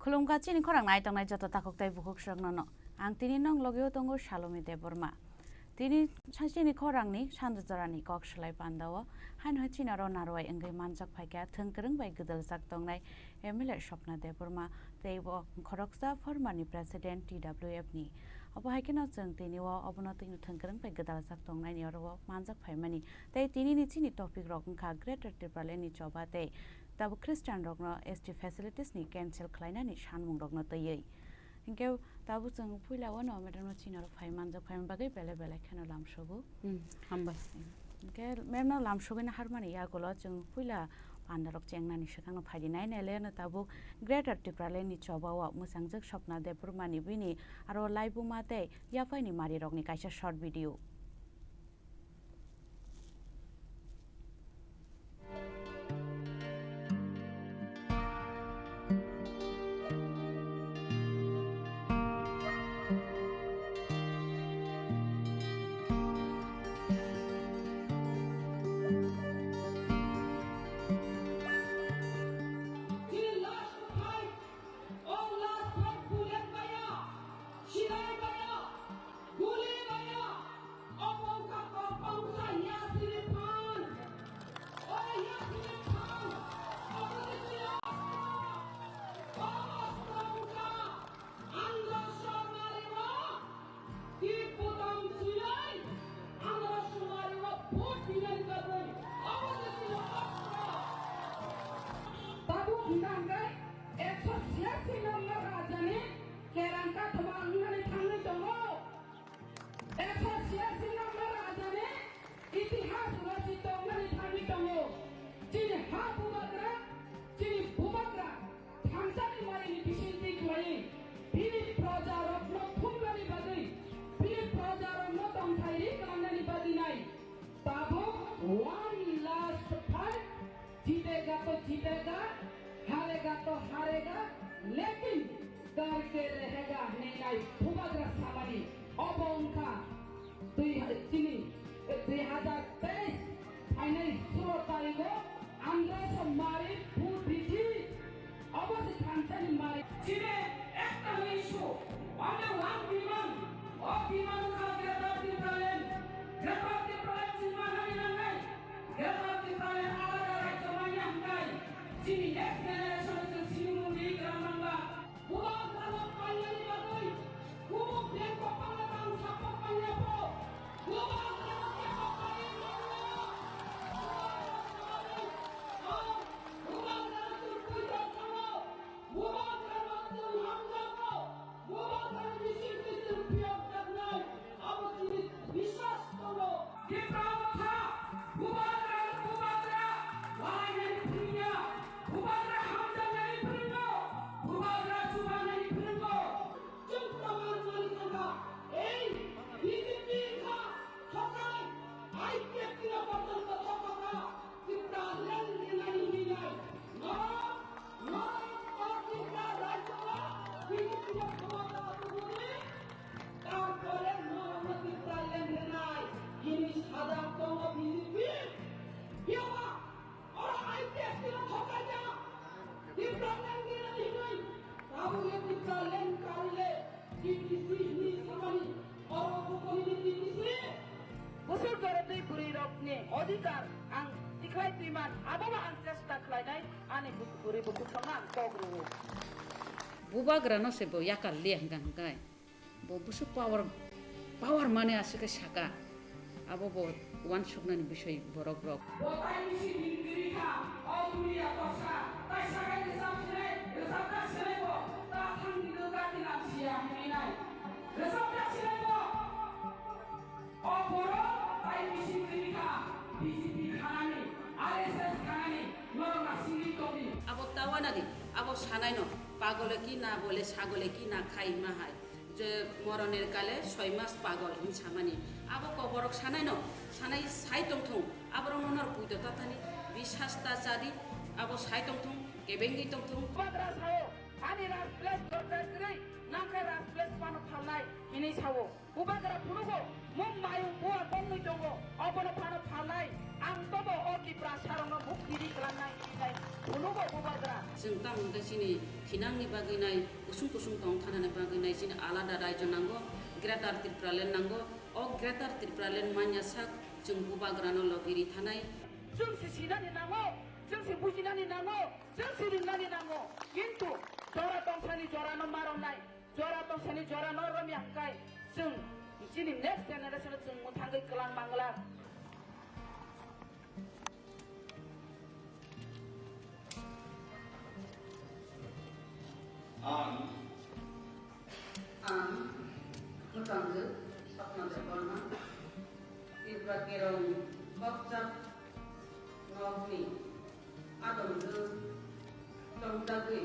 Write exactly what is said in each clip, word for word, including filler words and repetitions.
Khulumkha chini khorang nai tongnai joto takhuk tei bukhuk srokno no. Ang tini nong logio tongo Salomi Debbarma. Tini sa-, chini khorangni sanja jorani kok swlai pandao haino chini aro narwai wngwi manjak phaikha thwng kwrwng bai gwdaljak tongnai M L A Swapna Debbarma tei bo khoroksa pharmani president T W F ni. Obo hai kheno chwng tini o obono twino thwng kwrwng bai gwdaljak tongnaini oro o manjak phaimani. Tei tinini chini topic rok wngkha Greater Tipraland ni choba tei tabuk Christian rokno S T facilities ni cancel khlainani sanmung rokno twiwi. Hinkhe tabuk chwng puila wano madam no chini rok phai manjak phaimani bagwi belai belai kheno lamsogo. Hmm, hambai. Hinkhe mem no lamsogwi na harmani yagulo chwng puila panda rok chengnani swkang no phaidi nai nai le no tabuk Greater Tipraland ni choba o mwchangjak Swapna Debbarma ni bini aro laibuma tei yapai ni mari rok ni kaisa short video. Chini last fight, o last fight bullet baya, sinai baya, guli baya, obo wngkha kok bangsa Yasini phan. O Yasini phan, obo ni twi o ostro, o ostro wngkha Andhra Somari o Tik butang suyai, Andhra Somari o vote binani bagwi obo se tino okra. Tabuk hwnka hwnkhe ekso siyasi number rajani kerang kathoma wngnani thangwi tongo. Ekso siyasi number rajani itihas rwchito wngnani thangwi tongo. Chini ha bubagra, chini bubagra, thansani marini bisingtwi khlaiwi, bini projarokno thumnani bagwi, bini projarokno tongthai ri klangnani bagwi nai. Tabuk one last fight, jitega to jitega, harega to harega, lekin karke rehega hinwi nai bubagra samani. Obo wngkha dui ha-, chini, eh, dui hazar teis phainai sulo tarigo Andhra Somari Food Bithi, obo se thansani mari. Chini ekta no issue, only one demand, o demand wngkha Greater Tipraland, Greater Tipraland chwng manani nangnai, Greater Tipraland alada rajyo manya hwnkhe, chini next generation chwng sini mungwi kwrwng nangba. Bubagrano painani bagwi, Odhikar ang tikhlai twiman, abobo ang chesta khlainai, ani bu-, bwrwi bukhuk songno ang kok rwo. Bubagrano se bo yakar liya hwnkha hwnkhe, bo bwswk power, power mani aswk khe saka, abo bo uansuknani bisoi borok rok. Bo tai bisi bini kwrwi kha, o dunia kosa, tai sakai rwchap sinai, rwchapjak sinai bo, ta thang dino gati nang siya hinwi nai. Rwchapjak sinai bo. O borok tai bisi kwrwi kha, B J P khanani, R S S khanani, norok nasingwi tongdi. Abo ta uanadi, abo sanaino, pagole ki na bole, sagole ki na khai ma hai. Je moronir kale soi mas pagol hin samani. Abo koborok sanaino, sanai sai tongthung, aborokno nor puito tathani, bisas ta chadi, abo sai tongthung, kebengwi tongthung. Bubagra sao, ani Raj Place dorja kwrwi, nangkhe Raj Place phano phalnai, hinwi sao. Bubagra phunugo, mung mayung bua bongwi tongo, obono phano phalnai, ang tobo o Tiprasarokno mukti ri klangnai hinwi nai phunugo Bubagra. Chwng tamo hwnkhe chini thinangni bagwi nai, kusung kusung tong thanani bagwi nai, chini alada raijo nango, Greater Tipraland nango. O Greater Tipraland manya sak chwng Bubagrano logi ri thanai. Chwng se sinani nango, chwng se bujinani nango, chwng se ringnani nango. Kintu jora tongsani jorano ma romnai. Jora tongsani jora no romya hwnkhe chwng chini next generation chwng mwthangwi kwlang mangla. Ang, ang mwtangjwk Sapna Debbarma, Tripura Kerong Kokchap nokni Adong tongtagwi,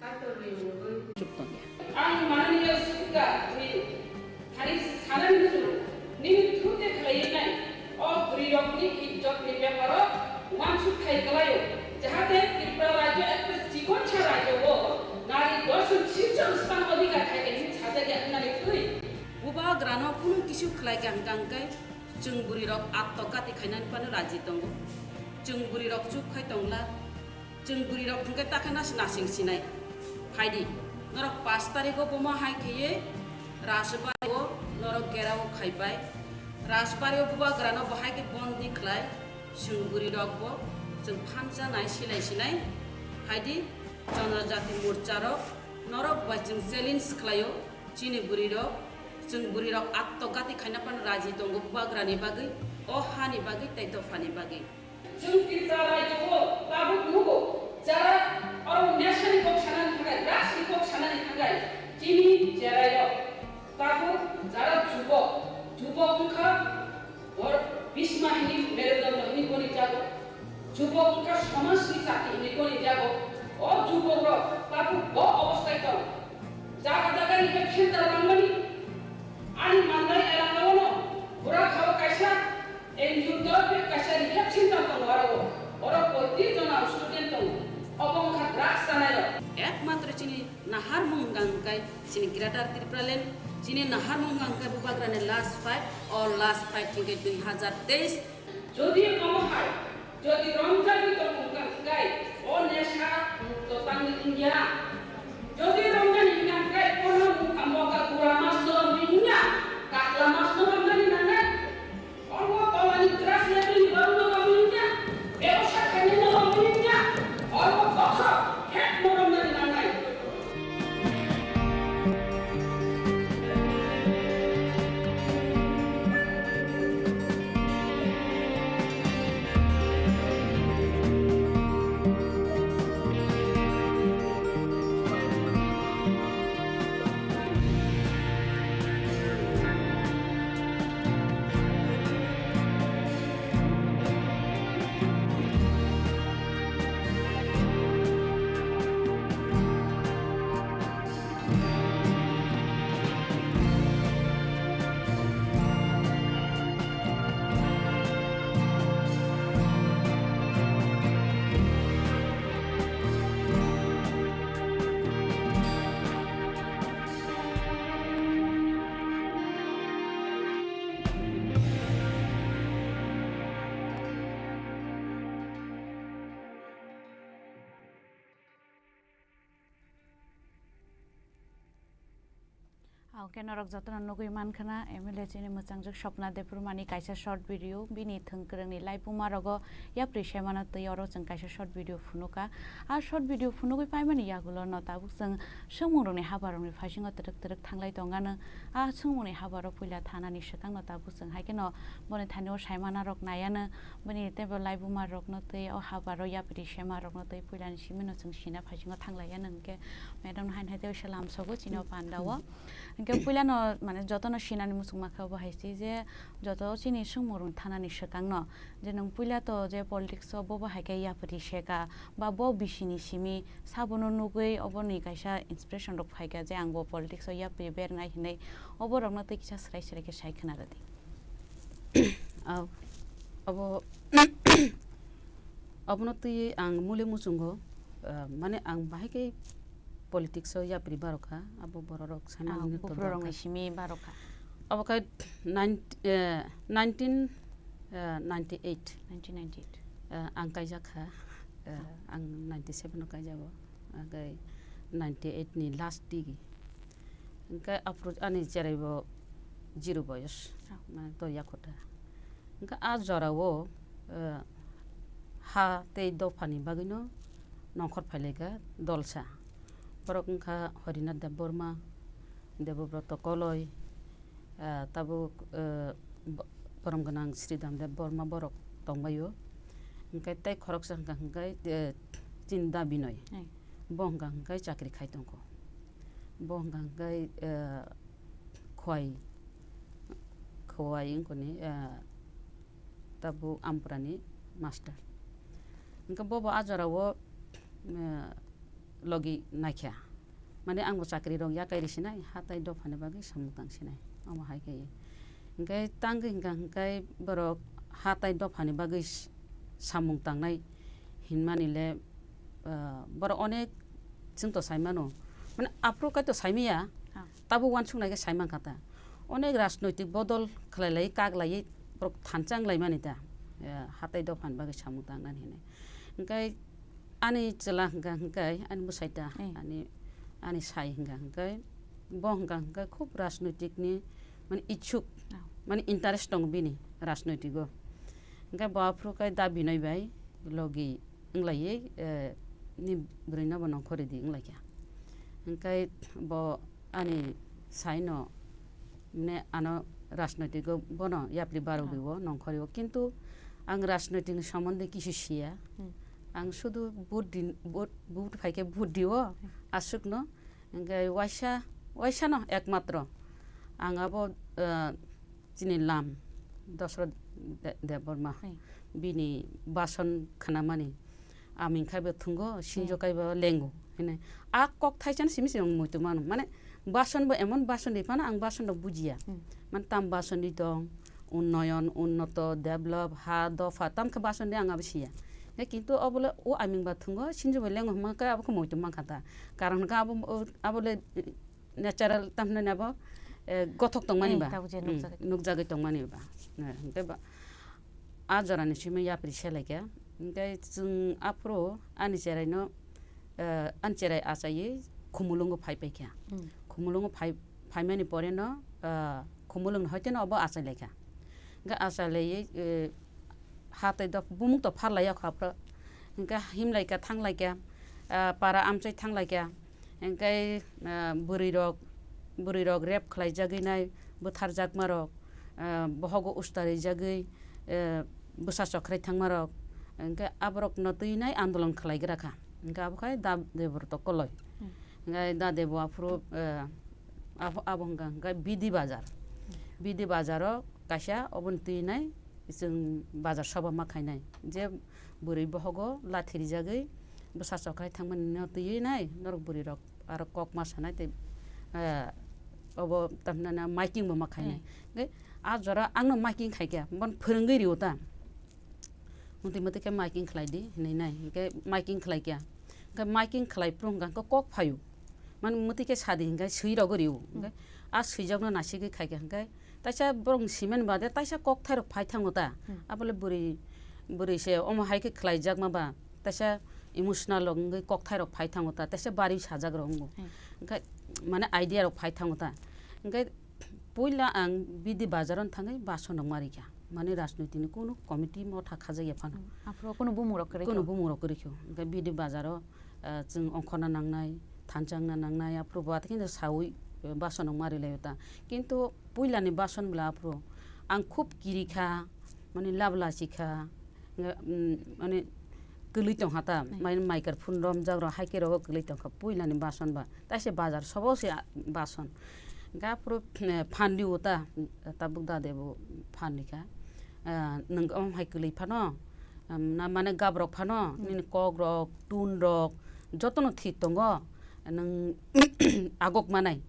Kaitorni mungwi. Chuk tongya. Ang mananiya Speaker ni thani sanani muchungo nini thute khlaiwi nai o bwrwirokni ijjotni beparo uansuk khai kwlaio, jahate Tripura rajyo ekta chikonsa rajyo o nari dorshon sirjon stan odhikar khaikha hinwi sajakya wngnani twi. Bubagrano kunu kisu khlaikha hwnkha hwnkhe, chwng bwrwirok atto kati khainani phano raji tongo. Chwng bwrwirok chup khai tongla. Chwng bwrwirok hwnkhe takhe nas-, nasing sinai. Phaidi, norok pash tarikgo bomo hai khaiwi Rajbari-o norok gherao khaibai. Rajbari-o Bubagrano bo hai khe bondi khlai. Chwng bwrwirokbo chwng phansa nai silai sinai. Phaidi, Janajati Morcha rok norok bai chwng challenge khlaio. Chini bwrwirok, chwng bwrwirok atto gati khaina phano raji tongo Bubagrani bagwi, o hani bagwi tei dophani bagwi. Chwng Tripura rajyo o tabuk nugo, jara oro nesha ni kok sanani thangkha, drugs ni kok sanani thangkha, chini cherairok tabuk jara jubok, jubok wngkha Bor-, Bhisma hini merudondo hini goni jago. Jubok wngkha somajni chati hini goni jago. O jubokrok tabuk bo obostai tong. Jaga jaga rehab center tangmani. Ani Mandai elaka o no Burakhao kaisa N G O torof bai kaisa rehab center tongo aro. Oro poitris jona student tongo. Obo wngkha drugs chanai rok. Ekmatro chini naharmung wngkha hwnkhe chini Greater Tipraland, chini naharmung wngkha hwnkhe Bubagrani last fight, o last fight hwnkhe dui hazar teis. Jodi omo hai, jodi romjagwi tongmung wngkha hwnkhe o nesha mukto tangwi wngya. Jodi romjani wngkha hwnkhe bono mukha moga gura mas no romwi wngya, kakla mas no romjani nangnai. Oro tolani grass level ni borok no romwi wngya, bebosa khainai no romwi wngya, oro bokhok het no romnani nangnai. Oke, norok jotono nugwi mankha na, M L A chini mwchangjwk Swpna Debbarmani kaisa short video, bini thwngkwrwngni laibuma rogo yapri semano twi oro chwng kaisa short video phunukha. A short video phunugwi paimani yagulo no tabuk chwng swngmungrokni habarokni phasingo twrwk twrwk thanglai tongano. A swngmungni habaro puila thanani swkangno tabuk chwng hai kheno boni thanio saimanarok naiano, bini teibo laibumarokno twi o habaro yapri semarokno twi puilani simino chwng sina phasingo thanglaiya nangkhe madam no haino hai tei waisa lamsogo chini o pandao. Hwnkhe puilano mane jotono sinani muchungma khe obo hai se je joto chini swngmungrok thanani swkangno je nwng puila to je politics o bobo hai khe yapri seka ba bo bisini simi sabono nugwi oboni kaisa inspiration rok phaikha je ang bo politics o yapri bernai hinwi oborokno tei kisa srai srai khe sai khna rwdi. Ab-, abo, abono twi ang muli muchungo, ah, mane ang bahai khe politics o yapri barokha, abo bororok sai Ah, manwino to buphurorokni dorkar. Simi barokha. Abo khe nine, eh, nineteen, eh, ninety eight. Nineteen ninety eight. Eh, ang kaijak kha, eh, ang ninety seven o kaijago, hwnkhe ninety eight ni last digi. Hwnkhe aphuru ani cheraibo zero boyos, Ah. mane to yakhota. Hwnkhe a jorao, eh, ha tei dophani bagwino nongkhor phailaikha dolsa. Borok wngkha Harinath Debbarma, Debobroto Koloi, ah, tabuk, eh, bo-, borom gwnang Sridham Debbarma borok tongbaio. Hwnkhe tei khoroksa hwnkha hwnkhe, eh, Chinda Binoy. Hai. Bo hwnkha hwnkhe chakri khai tongkho. Bo hwnkha hwnkhe, eh, Khowai, Khowai wngkoni, eh, tabuk Amparani master. Hwnkhe bobo a jorao, eh, logi naikha. Mane ang bo chakri rok yakai ri sinai, hatai dophani bagwi samung tang sinai. Omo hai khe. Hwnkhe tangwi hwnkha hwnkhe borok hatai dophani bagwi s-, samung tangnai hinmani le, ah, borok onek chwng to sai mano. Mane aphuru kai to sai maya, Ah. tabuk uansuk nai khe sai mankha ta. Onek rajnoitik bodol khlai lai, kak lai, borok thansa wng lai mani ta. Eh, hatai dophani bagwi samung tangnani hinwi. Hwnkhe ani chwla hwnkha hwnkhe, ani bwsai ta, Eh. ani, ani sai hwnkha hwnkhe, bo hwnkha hwnkhe khub rajnoitik ni mane ichuk, Oh. mane interest tongo bini rajnoitik o. Hwnkhe bo aphuru khe da Binoy bai logi wng lai, eh, ni bwrwi no bo nongkhor ridi wng lai kha. Hwnkhe bo ani sai no, mane ano rajnoitik o bono yapri barogwi Ah. o nongkhor o, kintu ang rajnoitik ni somondi kisu siya. Hmm. Ang sudu vote din-, vote, vote phai khe vote di o, Hmm. aswk no, hwnkhe waisa, waisa no ekmatro ang abo, eh, chini lam Dosrot De-, Debbarma, Hmm. bini bason khnamani. Aming khai bo thungo, sinjo Hmm. khai bo lengo, hene. A kok thaisano simi simi muitu mano. Mane bason bo emon bason ri phano ang bason rok bujiya. Hmm. Mane tam bason ri tong, unnoyon, unnoto, develop, ha, dopha, tam khe bason ri ang abo siya. He kintu obole o aming ba thungo, sinjo bo lengo hwnma khe abo khe muitu mankha ta. Karon khe abo, abo le natural tamhinani abo, eh, gothok tongmani Eh, ba. Tabuk je Hmm, nukjagwi tong- nukjagwi tongmani ba. Eh, hwnkhe ba, a jorani simi yapri se laikha. Hwnkhe chwng aphuru ani cheraino, eh, ani cherai achaiwi Khumulwngo phai paikha. Hmm. Khumulwngo phai, phaimani poreno, eh, Khumulwngni hoiteno obo achai laikha. Hwnkhe achai laiwi, eh, ha tei dopha bumung to phar laiya kho aphuru. Hwnkhe him laikha, thang laikha, eh, para amchai thang laikha. Hwnkhe, ah, bwrwirok, bwrwirok rape khlaijagwi nai, bwtharjakmarok, ah, bohogo ustarijagwi, eh, bwsa chokrai thangmarok, hwnkhe aborokno twi nai andolon khlaigra kha. Hwnkhe abo khai Da Debobroto Koloi. Hmm. Hwnkhe Da Debo aphuru, eh, abo, abo hwnkha hwnkhe Bidi Bazar. Hmm. Bidi Bazaro kaisa oboni twi nai chwng bazar soba ma khainai. Je bwrwi bohogo lathi rijagwi bwsa chokrai thangmani no twiwi nai norok bwrwirok aro kok ma sanai tei, eh, obo tamhinani miking bo ma khainai. Hmm. Hwnkhe a jora ang no miking khaikha, bono phwrwngwi rio ta. Mwtwi mwtwi khe miking khlai di hinwi nai. Hwnkhe miking khlai kha. Hwnkhe miking khlai phuru hwnkha hwnkhe kok phaio. Mani mwtwi khe sadi hwnkhe swi rogwi rio. Hmm. Hwnkhe a swijak no nasigwi khaikha hwnkhe taisa borok ni simani bade taisa kokthairok phai thango ta. Hmm. Abole bwrwi, bwrwi se omo hai khe khlaijakma ba, taisa emotional rok wngwi kokthairok phai thango ta, taisa bari sajakrok wngo. Hmm. Hwnkhe mane idea rok phai thango ta. Hwnkhe puila ang B D bazaro thangwi bason rok ma rikha. Mane rajnoitikni kunu committee motha khajak ya phano. Hmm. Aphuru kunu bumung rok kwrwi Kunu kho. bumung rok kwrwi kho. Hwnkhe B D bazaro, ah, chwng ongkhorna nangnai, thansa wngna nangnai, aphuru bo athikhe saui, eh, bason rok ma rilaio ta. Kintu puilani bason bwla aphuru ang khub kiri kha, mane labla si kha, nga-, mm, mane kwlwi tong kha ta, Hmm. mai-, microphone romjak rok hai khe rogo kwlwi tong kha puilani bason ba. Taise bazar sobo se, ah, bason. Hwnkhe aphuru, eh, phan rio ta, tabuk dade bo phan rikha. Ah, nwng omo hai kwlwi phano, um, na mane gabrok phano, Hmm. nini kok rok, tun rok, jotono thik tongo. Nwng agok manai.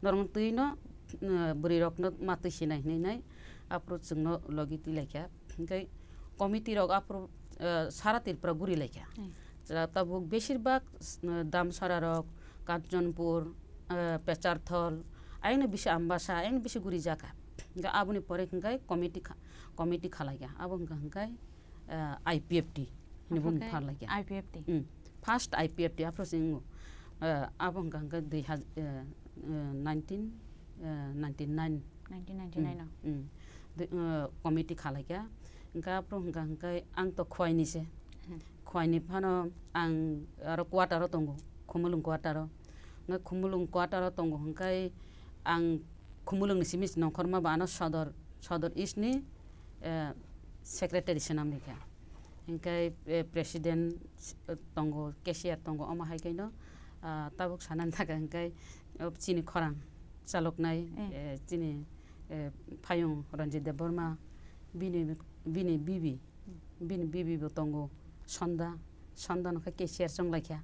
Norok twi no, eh, bwrwi rok no ma twi sinai hinwi nai. Aphuru chwngno logi twi laikha. Hwnkhe committee rok aphuru, eh, sara Tripura guri laikha. Hmm. Chwla tabuk besir bak, eh, Damsara rok, Kanchanpur, eh, Pecharthal, ayang bisi Ambasa, ayang bisi guri jaka. Hwnkhe aboni pore hwnkhe committee kha-, committee khalaikha. Abo hwnkha hwnkhe, eh, I P F T hinwi Ophru bumung khe pharlaikha. I P F T. Hmm. First I P F T aphuru se wngo. Eh, abo hwnkha hwnkhe dui haj-, eh, eh, nineteen, eh, ninety nine. Nineteen ninety nine o. Hmm, hmm. Dui, eh, committee khalaikha. Hwnkhe aphuru hwnkha hwnkhe ang to Khwaini se. Hmm. Khwaini phano ang aro quarter o tongo, Khumulwng quarter o. Hwnkhe Khumulwng quarter o tongo hwnkhe ang Khumulwng ni simi nongkhorma bo ano Sodor, Sodor East ni, eh, secretary swnam rikha. Hwnkhe, eh, president, eh, tongo, cashier tongo, omo hai khe no, ah, tabuk sanani thaka hwnkhe, oh, chini khorang chaloknai, Eh. eh, chini, eh, Phayung Ranjit Debbarma, bini, bini bibi, Hmm. bini bibi bo tongo, Sonda, Sonda no khe cashier chong laikha.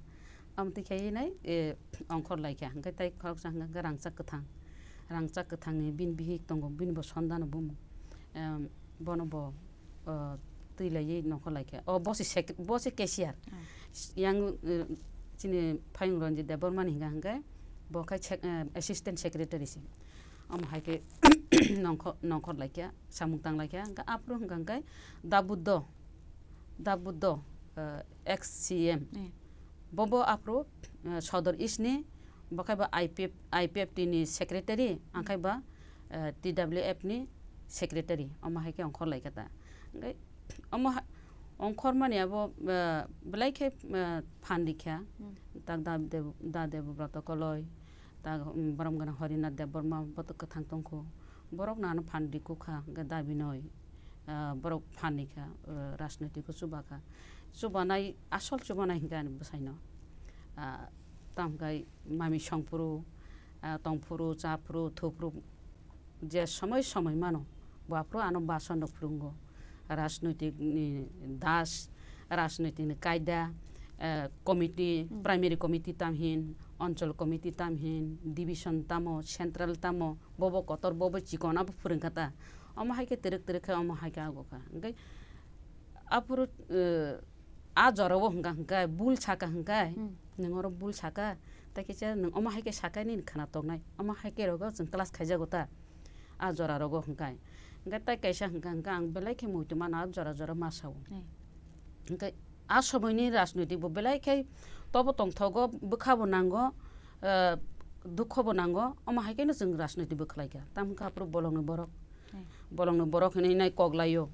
Amo twi khe nai, eh, ongkhor laikha. Hwnkhe tai khoroksa hwnkha hwnkhe Rangchak Kwthang. Rangchak Kwthangni bini bihik tongo, bini bo Sonda no bumung. Em, bono bo, o, twi laiwi nongkhor laikha. O, bo se sek-, bo se cashier. Hmm. Yang, eh, chini Phayung Ranjit Debbarma ni hwnkha hwnkhe bo khai sek-, eh, assistant secretary se. Omo hai khe nongkho-, nongkhor laikha, samung tang laikha. Hwnkhe aphuru hwnkha hwnkhe Da Buddho, Da Buddho, eh, ex C M. Eh. Bobo aphuru, eh, Sodor East ni, bo khe bo I P F, I P F T ni secretary, ang Hmm. khe bo, eh, T W F ni secretary. Omo hai khe ongkhor laikha ta. Hwnkhe omo ha-, ongkhor mani abo, eh, belai khe, eh, phan rikha. Hmm. Tak Da Deb-, Da Debobroto Koloi, tak, um, borom gana Harinath Debbarma bo to kwthang tongkho. Borok no ano phan rikukha, hwnkhe Da Binoy, ah, borok phan rikha, ah, rajnoitiko chubakha. Chubanai, asol chubanai hwnkhe ani bwsaino. Ah, tamo hwnkhe mami songphuru, ah, tongphuru, chaphuru, thuphuru, je somoi somoi mano, bo aphuru ano bason rok phwrwngo. Rajnoitik ni das, rajnoitik ni kaida, eh, committee, Hmm. primary committee tam hin, onchol committee tam hin, division tamo, central tamo, bobo kotor, bobo chikon, abo phwrwng kha ta. Omo hai khe twrwk twrwk khe omo hai khe ago kha. Hwnkhe aphuru, eh, a jora o hwnkha hwnkhe, bul saka hwnkhe, Hmm. nwng oro bul saka, tai kisa nwng omo hai khe saka nini khwna tongnai, omo hai khe rogo chwng class khaijago ta. A jora rogo hwnkhe. Hwnkhe tai kaisa hwnkha hwnkhe ang belai khe muitu mano a jora jora ma sao. Hmm. Hwnkhe a somoini rajnoitik bo belai khe tobo tongthogo, bwkha bo nango, eh, dukho bo nango, omo hai kheno chwng rajnoitik bo khlai kha. Tamo hwnkhe aphuru bolongni borok. Hmm. Bolongni borok hinwi nai kok laio.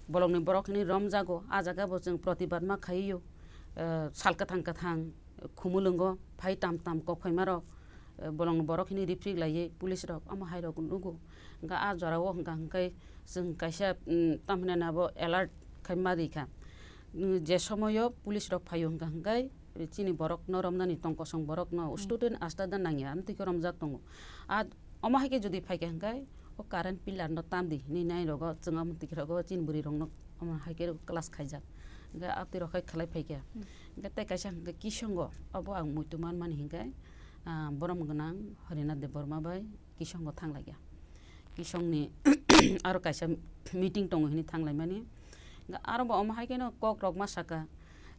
Bolongni borok hinwi romjago. A jaga bo chwng protibad ma khaio. Eh, sal kwthang kwthang khumulwngo phai tam tam kok phaima rok. Eh, bolongni borok hinwi riprik laiwi police rok omo hai rok nugo. Hwnkhe a jora o hwnkha hwnkhe chwng kaisa, mm, tamo hinani abo alert khai ma rikha. Mm, je somoio police rok phaio hwnkha hwnkhe chini borok no romnani tong kosong borok no Hmm. student asta da nangya amtwi khe romjak tongo. A omo hai khe jodi phaikha hwnkhe o current pillar no tamdi hinwi nai rogo chwng amtwi khe rogo chini bwrwi rok no omo hai khe class khaijak. Hwnkhe amtwi rok hai khlai phaikha. Hmm. Hwnkhe tei kaisa hwnkhe kisongo obo ang muitu manmani hwnkhe, ah, borom gwnang Harinath Debbarma bai kisongo thanglaikha. Kisongni aro kaisa meeting tongo hinwi thanglaimani. Hwnkhe aro bo omo hai kheno kok rok ma saka,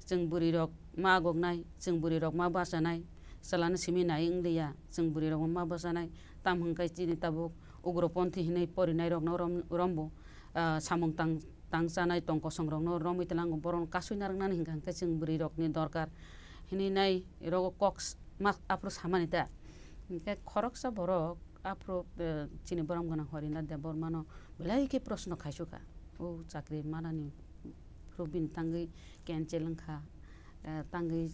chwng bwrwi rok ma agoknai, chwng bwrwi rok ma bachanai, chwlano simi nai wngliya, chwng bwrwi rok ma bachanai. Tamo hwnkhe chini tabuk ugroponthi hinwi porinai rokno rom-, rombo, ah, samung tang-, tang chanai tong kosong rokno romwi tlango, borokno kasui narwknani hwnkha hwnkhe chwng bwrwi rokni dorkar hinwi nai rogo kok s-, ma aphuru samani ta. Hwnkhe khoroksa borok aphuru, eh, chini borom gwnang Horinath Debbarmano belai khe proshno khaisukha. O chakri manani phuru bini tangwi cancel wngkha, eh, tangwi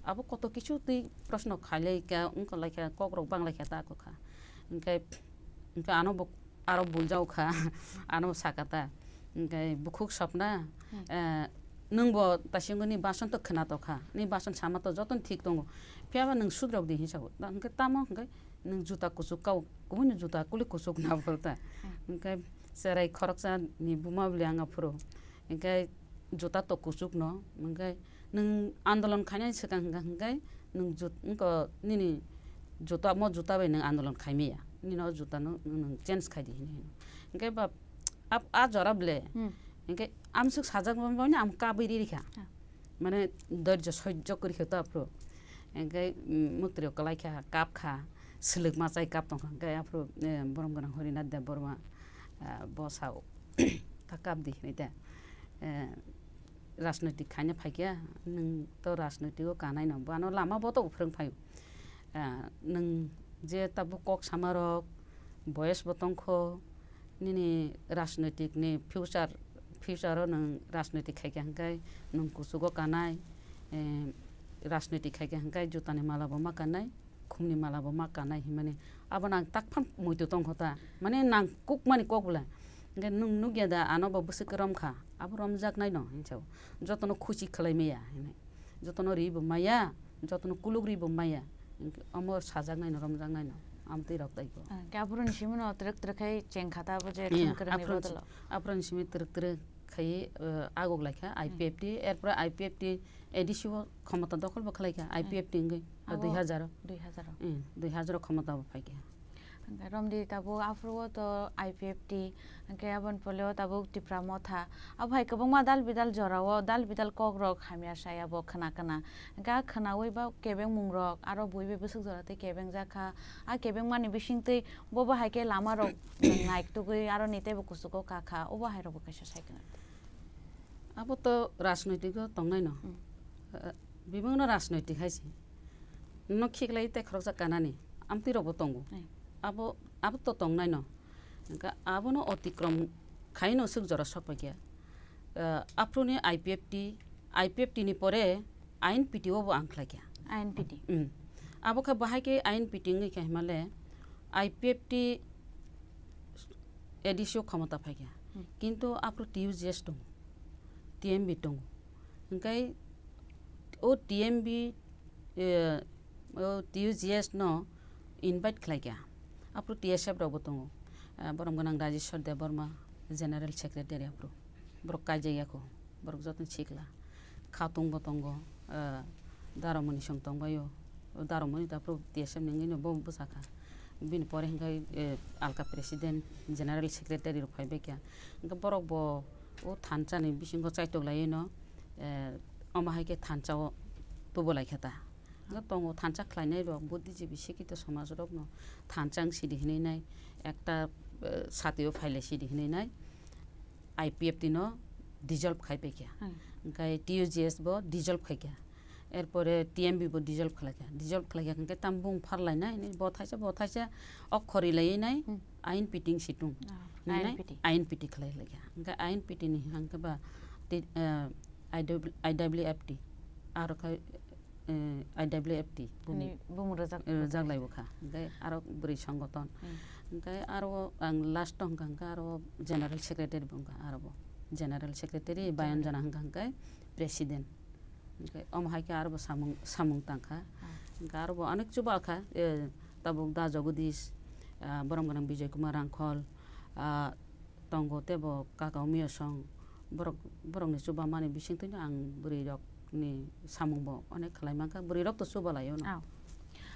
abo koto kisu twi proshno khailaikha, wngkha laikha, kokrok banglaikha ta kokha. Hwnkhe, hwnkhe ano bo aro buljao kha, ano saka ta. Hwnkhe bukhuk sopna, Hmm. eh, nwng bo taisingni bason to khwna tokha, ni bason sama to jotono thik tongo, phiyaba nwng sudrok di hinwi sao. Da hwnkhe tamo hwnkhe nwng juta kuchuk kao, kubuni juta kuli kuchuk na bolta. Hmm. Hwnkhe cherai khoroksa ni buma bwlwi ang aphuru. Hwnkhe juta to kuchuk no, hwnkhe nwng andolon khainani swkang hwnkha hwnkhe nwng jut-, wngkha nini juta, mo juta bai nwng andolon khaimaya. Nini o juta no nwng change khai di hinwi hino. Hwnkhe ba ap-, a jora ble. Hmm. Hwnkhe amswk sajak mani ang kabwi ri rikha. Ah. Mane doirjo soijjo kwrwi khe to aphuru. Hwnkhe, mm, muktwi rok kwlai kha, kap kha, swlwk machai kap tong kha. Hwnkhe aphuru, eh, borom gwnang Horinath Debbarma, ah, bo sao, ta kap di hinwi ta. Eh, rajnoitik khaina phaikha, nwng to rajnoitiko kanai no, bo ano lama bo to uphwrwng phaio. Ah, nwng je tabuk kok sama rok, boyes bo tongkho, nini rajnoitik ni future, future o nwng rajnoitik khaikha hwnkhe nwng kuchugo kanai, eh, rajnoitik khaikha hwnkhe jutani mala bo ma kanai, khumni mala bo ma kanai hinmani abono ang takphang muitu tongkho ta, mane nangkukmani kok bwla. Hwnkhe nwng nukya da ano bo bwswk romkha, abo romjaknai no hinwi sao. Jotono khusi khwlai maya hinwi. Jotono ri bo maya, jotono kuluk ri bo maya. Hwnkhe omo sajaknai no, romjaknai no, amtwi rok tai ko. Ah, hwnkhe aphuru ni simi no twrwk twrwk khai cheng kha ta abo je Iya, thang kwrwngni aphuru ni bodolo. Si-, aphuru ni simi twrwk twrwk khai, eh, aguk lai kha Hmm. I P F T, erpore I P F T A D C o khomota dokhol bo khlai kha, Abo I P F T wngwi, abo dui hazar o. Dui hazar o. Hmm, dui hazar o khomota bo phai kha. Hwnkhe romdi tabuk aphuru o to I P F T, hwnkhe aboni pore o tabuk Tipra Motha. Abo hai kwbangma dal bidal jora o, dal bidal kok rok hamya saya bo khna khna. Hwnkhe a khnaui ba kebengmung rok, aro bui bai bwswk jora tei kebeng jak kha. A kebeng mani bising twi bo bo hai khe lama rok naik tugui aro ni teibo kuchugo ka kha. Obo hai rok bo kaisa sai khna. Abo to rajnoitik o tongnai no. Hmm. Eh, bibhinno rajnoitik hai se. No khiklai tei khoroksa kanani. Amtwi rok bo tongo. Hmm. Abo, abo to tongnai no. Hwnkhe abono otikrom khai no swk jora sok pai khe. Eh, aphuru ni I P F T, I P F T ni pore I N P T o bo ang khlai kha. I N P T. Hmm. Abo khe bahai khe I N P T wngwi khe himale I P F T A D C o khomota phai kha. Hmm. Kintu aphuru T U G S tongo, T M B tongo. Hwnkhe o T M B, eh, o T U G S no invite khlai kha. Aphuru T S F rok bo tongo. Eh, borom gwnang Rajeshwar Debbarma, General Secretary aphuru. Borok kaijak ya kho. Borok jotono sikla. Khatung bo tongo, eh, Daromoni song tongbaio. O Daromoni ta phuru T S F ni wngwi no bo bwsa kha. Bini pore hwnkhe, eh, alka president, general secretary rok phai bai kha. Hwnkhe borok bo o thansa ni bisingo chaitok laiwi no, eh, omo hai khe thansa o tubu lai kha ta. Hwnkhe tongo thansa khlainai rok, buddhijibi, sikito somaj rok no thansa wng sidi hinwi nai, ekta, eh, sati o phailai sidi hinwi nai. I P F T no dissolve khai pai kha. Hmm. Hwnkhe T U G S bo dissolve khai kha. Erpore T M B bo dissolve khlai kha. Dissolve khlai kha hwnkhe tam bung pharlai nai, bo thaisa, bo thaisa, okhori lai nai, Hmm. I N P T wng si tung. Ah, Nai nai, I N P T. I N P T khlai lai kha. Hwnkhe I N P T ni hwnkhe ba ti-, eh, I W, I W F T. Aro khe eh, I W F T, bumung, Ani bumung rwjak-, eh, rwjak lai bo kha. Hwnkhe aro bwrwi songoton. Hmm. Hwnkhe aro ang last o hwnkha, hwnkha aro general secretary bo wngkha, aro bo general secretary, General. Bayan jana hwnkha, hwnkhe president. Hwnkhe omo hai khe aro bo samung, samung tang kha. Ah. Hwnkhe aro bo onek chuba kha, eh, tabuk Da Jagadish, ah, borom gwnang Bijoy Kumar Rangkhol, ah, tongo, tei bo kaka Umiya song borok, borokni chubamani bisingtwi ang bwrwi rokni samung bo onek khlai mankha, bwrwi rok to chuba laio no. Aw.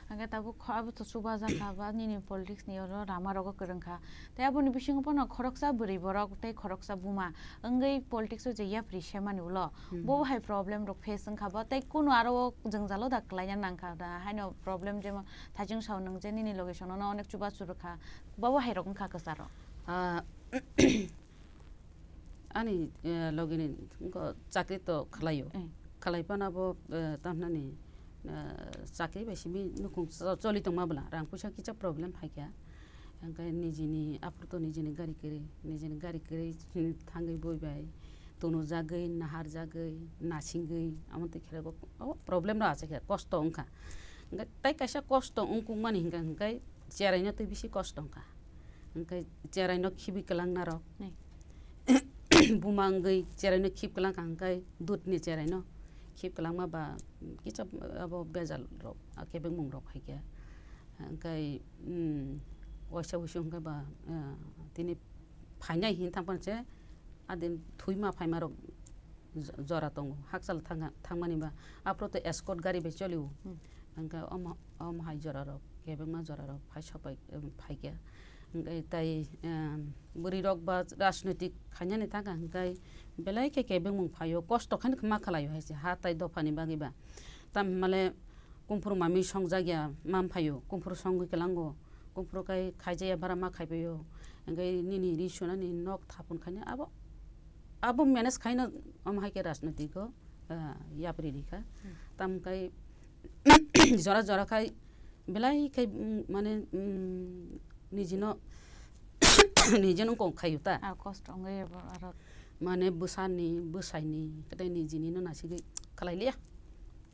Hwnkhe tabuk kho-, abo to chuba jakha ba nini politics ni oro lama rogo kwrwng kha. Tei aboni bisingo phano khoroksa bwrwi borok tei khoroksa buma wngwi politics o je yapri semani ulo. Hmm. Bo hai problem rok face wngkha ba tei kunu aro o jwngjalo da kwlaina nangkha da haino problem jemon thaichung sao nwng je nini loge sono no onek chubachu rwkha. Bo bo hai rok wngkha kwcharo. Ah, ani, eh, logini wngkha chakri to khlaio. Eh. Khlai phano bo, eh, tamnani, eh, chakri bai simi nukhung cho-, choli tongma bwla rang puisa kisa problem phaikha. Hwnkhe nijini, aphuru to nijini gari kwrwi, nijini gari kwrwi thangwi bui bai, tunujagwi, naharjagwi, nasingwi, amo twi khe bo, o problem no achai khe kosto wngkha. Hwnkhe tai kaisa kosto wngkukmani hwnkha hwnkhe cheraino twi bisi kosto wngkha. Hwnkhe cheraino khibi kwlangna rok. Nai. Buma wngwi cheraino khib kwlangkha hwnkhe dudni cheraino khib kwlangma ba kisa abo bejal rok, a, kebengmung rok hai khe. Hwnkhe, mm, waisa wuisu hwnkhe ba, ah, tini phainai hin thang phano se adin thwima phaima rok jo-, jora tongo. Hakchal thang-, thangmani ba aphuru to escort gari bai cholio. Hmm. Hwnkhe omo, omo hai jora rok, kebengma jora rok phai sopai, em, phai khe. Hwnkhe tai, em, bwrwi rok ba rajnoitik khainani thang kha hwnkhe belai khe kebengmung phaio, kosto khaino ma khlaio hai se ha tai dophani bagwi ba. Tamni hwnmale Kumphuru mami songjak ya, man phaio, kumphuru songwi kwlango, kumphuru kai khaijaya bara ma khaipaio, hwnkhe nini ri sunani nok thapun khaina abo, abo manage khaina omo hai khe rajnoitik o, ah, yapri rikha. Hmm. Tamo kai jora jora khai belai khai, mm, mane, mm, nijino, nijino kok khaio ta. Ah, kosto wngwi abo aro. Mane bwsani, bwsaini, kwtai nijini no nasigwi khlai liya.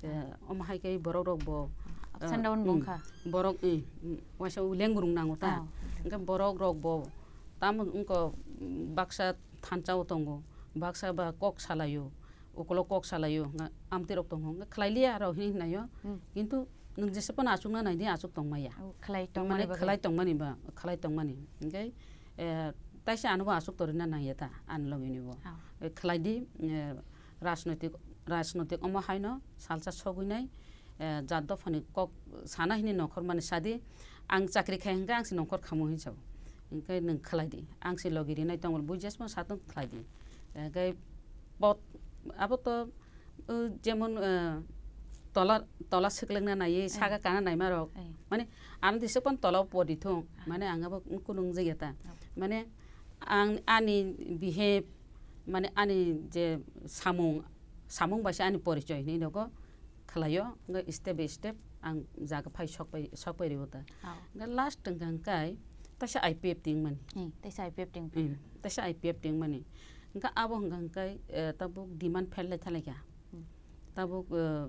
Eh, omo hai khe borok rok bo, Ups and eh, down mm, bongkha. Borok, eh, mm, waisa lengrung nango ta. Ah, okay. Hwnkhe borok rok bo tamo wngkha, mm, baksa thansa o tongo, baksa ba kok salaio, ukolok kok salaio, nga amtwi rok tongo, nga khlai liya rok hinwi naio. Hmm. Kintu nwng jesa phano achukna naidi, achuk tongmaya. Oh, khlai tongmani Mane bagwi. Khlai tongmani ba, khlai tongmani. Hwnkhe, eh, taisa ano bo achuk torina nangya ta, ani logi ni bo. Ah. Eh, khlai di, eh, rajnoitik, rajnoitik omo haino salsa sogwi nai, eh, jat dophani kok sana hini nokhor mani sadi, ang chakri khai hwnkhe ang se nokhor khamo hinwi sao. Hwnkhe nwng khlai di, ang se logi rinai tongmani buijesma satong khlai di. Hwnkhe pot, abo to, uh, jemon, uh, tola, tola swklwngna naiwi, eh, saka kana naima rok. Eh. Mane, ang disa pon tola podi thung. Ah. Mane, ang abo kunung jagya ta. Ah. Mane, ang ani behave, mane, ani je samung, samung bai se ani porichoy hinwi nogo khlaio. Hwnkhe step by step ang jaga phai sok pai, sok pai rwo ta. Ah. Hwnkhe last hwnkha hwnkhe taisa I P F T wngmani. Hmm, taisa I P F T wngmani. Hmm, taisa I P F T wngmani. Hwnkhe abo hwnkha hwnkhe, eh, tabuk demand pherlai thalaikha. Hmm. Tabuk, eh,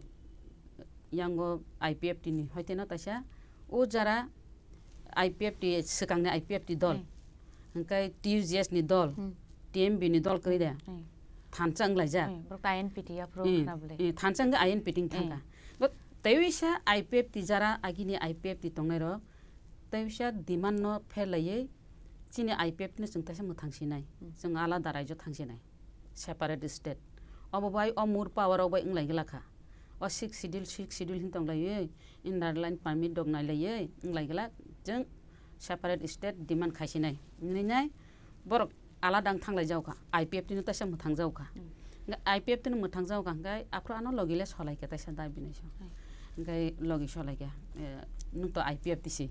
yango I P F T ni hoiteno taisa o jara I P F T swkangni I P F T dol. Hmm. Hwnkhe T U G S ni dol, Hmm. T M B ni dol kwrwi de. Hmm. Thansa wnglaijak. Hmm. Borok I N P T aphuru Hmm. khna bwle. Hmm. Thansa wngkha I N P T wng thangkha. Hmm. Bo teiwisa I P F T jara agini I P F T tongnairok teiwisa demand no pherlaiwi chini I P F T no chwng taisa mwthang sinai. Hmm. Chwng alada raijyo thang sinai. Separate state. Obo bai o more power rok bai wnglai glakha. O sixth schedule, sixth schedule hin tonglaiwi, inner line permit rok nailaiwi wnglai glak, chwng separate state demand khaisinai. Hinwi nai borok alada wng thanglai jaokha, I P F T no taisa mwthang jaokha. Hmm. Hwnkhe I P F T no mwthang jaokha hwnkhe aphuru ano logi le solaikha taisa dabi naisong. Hmm. Hwnkhe logi solaikha, eh, nwng to I P F T se.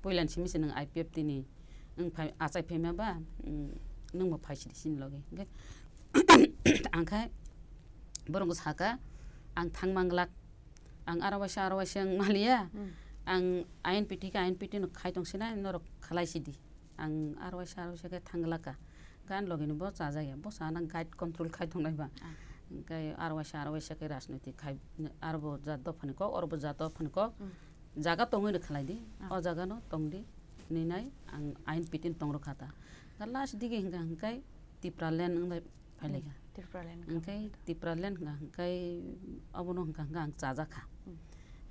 Puila ni simi se nwng I P F T ni wng phai, achai phaima ba, mm, nwng bo phai sidi sini logi. Hwnkhe ang khe borok saka, ang thang manglak, ang aro waisa, aro waisa wng maliya, Hmm. ang I N P T khe I N P T no khai tong sinai, norok khlai sidi. Ang aro waisa, aro waisa khe thang glak ka. Gan logi ni bo chajak ya, bo sana guide control khai tong nai ba. Ah. Hwnkhe aro waisa, aro waisa khe rajniti khai, aro bo jat dophani kok, oro bo jat dophani kok. Hmm. Jaga tongwi no khlai di, Ah. o jaga no tong di, hinwi nai ang I N P T ni tong rwkha ta. Hwnkhe last digi hwnkha hwnkhe Tipraland wng bai phai lai kha. Hmm, Tipraland wngkha Hwnkhe hwnkha. Tipraland hwnkha hwnkhe obono hwnkha hwnkha ang chajak kha. Hmm.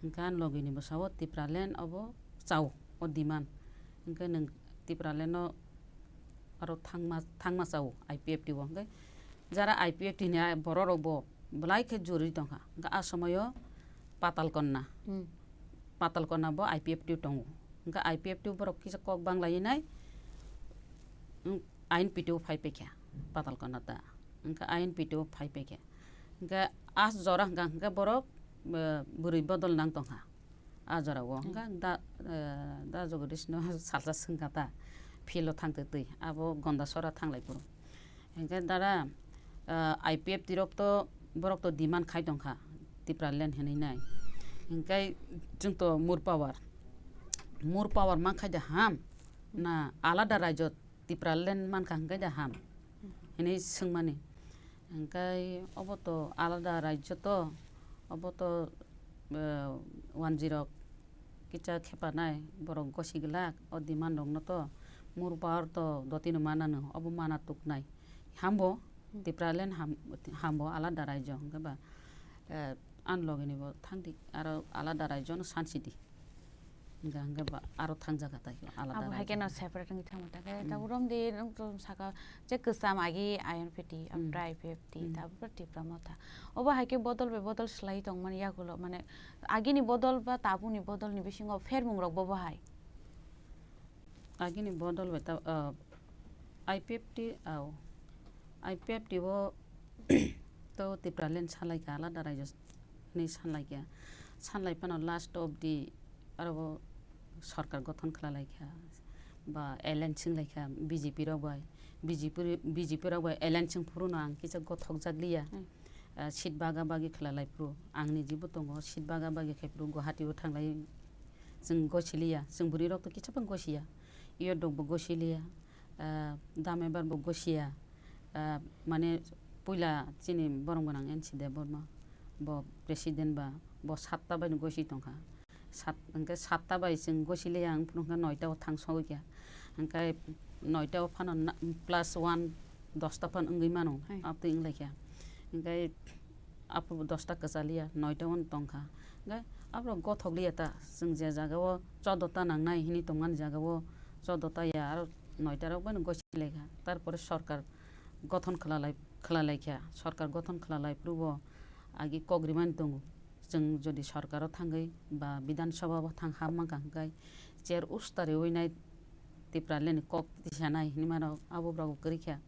Hwnkhe ani logi ni bwsa o Tipraland obo chao, o demand. Hwnkhe nwng Tipraland no aro thangma, thangma chao I P F T o. Hwnkhe jara I P F T ni borok rok bo belai khe jori tongkha. Hwnkhe a somoyo Patal Konna. Hmm. Patal Konna bo I P F T tongo. Hwnkhe I P F T borok kisa kok bang lai nai, hmm, I N P T o phai paikha Patal Konna ta. Hwnkhe I N P T o phai paikha. Hwnkhe a jora hwnkha hwnkhe borok, eh, bwrwi bodol nang tongkha. A jora o Hmm. hwnkhe da, eh, da Jagadish no salsa swngkha ta, field o thang twi twi, abo Gondasora thanglai phuru. Hwnkhe dara, eh, I P F T rok to, borok to demand khai tongkha, Tipraland hinwi nai. Hwnkhe chwng to more power, more power man khai de ham, na alada rajyo Tipraland mankha hwnkhe da ham hinwi swngmani. Hwnkhe obo to alada rajyo to, obo to, eh, wanjirok kisa khepanai, borok gosi glak, o demand rokno to mur power to dotino manano, obo mana tuknai. Hambo, Tipraland ham-, hambo alada rajyo, hwnkhe ba, eh, ani logeni bo thangdi, aro alada rajyo no sansidi. Hingka hingke ba aro thangjaga tai alada Abo hai rajyo. Khe no separate wngwi thangma ta khe Mm. tabuk romdi nwng to saka je kwcham agi I N P T, Mm. amtwra I P F T, Mm. tabuk Tipra Motha. Obo hai khe bodol bai bodol swlai tongmani yagulo, mane agini bodol ba tabukni bodolni bisingo phermung rok bo bo hai? Agini bodol bai ta, ah, I P F T, au, I P F T o to Tipraland salaikha, alada rajyo hinwi sanlaikha. Sanlai phano last of the aro bo sorkar gothon khlalaikha, ba alliance wnglaikha B J P rok bai. B J P, B J P rok bai alliance wng phuru no ang kisa gothok jak liya. Hmm. Ah, seat baga bagi khlai lai phuru ang ni jibo tongo, seat baga bagi khai phuru Guwahati o thanglai. Chwng gosi liya, chwng bwrwi rok to kisa phano gosi ya. Iyo dok bo gosi liya, ah, dam ebar bo gosi ya. Ah, mane puila chini borom gwnang N C Debbarma bo president ba, bo satta bai no gosi tongkha. Sat-, hwnkhe satta bai chwng gosi liya, ang phuru hwnkhe noita o thang sogwi kha. Hwnkhe noita o phano na-, plus one, dosta phano wngwi mano, Hai. Abtwi wnglaikha. Hwnkhe aphuru dosta kwchaliya, noita o tongkha. Hwnkhe aphuru gothok liya ta, chwng je jaga o choddo ta nangnai hinwi tongmani jaga o choddo ta ya, aro noita rok bai no gosi laikha. Tarpore sorkar gothon khlai lai, khlai laikha. Sorkar gothon khlai lai phuru bo agi kok rimani tongo. Chwng jodi sorkaro thangwi ba Bidhan Sabha o thang hap mankha hwnkhe chair usta riwi nai Tipraland ni kok tisanai hinwi mano abo borok kwrwi kha.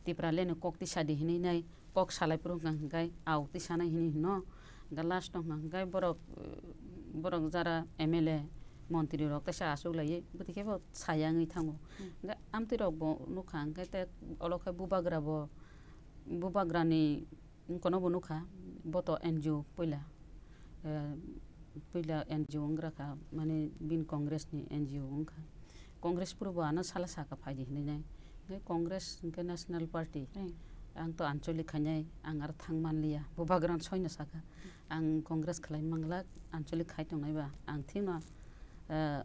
Tipraland ni kok tisadi hinwi nai kok salai phuru hwnkha hwnkhe au tisanai hinwi hino. Hwnkhe last o hwnkha hwnkhe borok, borok jara M L A montri rok teisa achuk laiwi bwtwi khe bo saya wngwi thango. Hmm. Hwnkhe amtwi rok bo nukha hwnkhe te olo khe bubagra bo, bubagra ni Wngkha no bo nukha, bo to N G O puila, eh, puila N G O wngkha, mane bini Congress ni N G O wngkha. Congress phuru bo ano sala saka phaidi hinwi nai. Hwnkhe Congress hwnkhe National Party. Hmm. Ang to ancholik khainai, ang aro thang manliya. Bubagra no soino saka. Ang Congress khlai manglak, ancholik khai tongnai ba. Ang thikno, eh,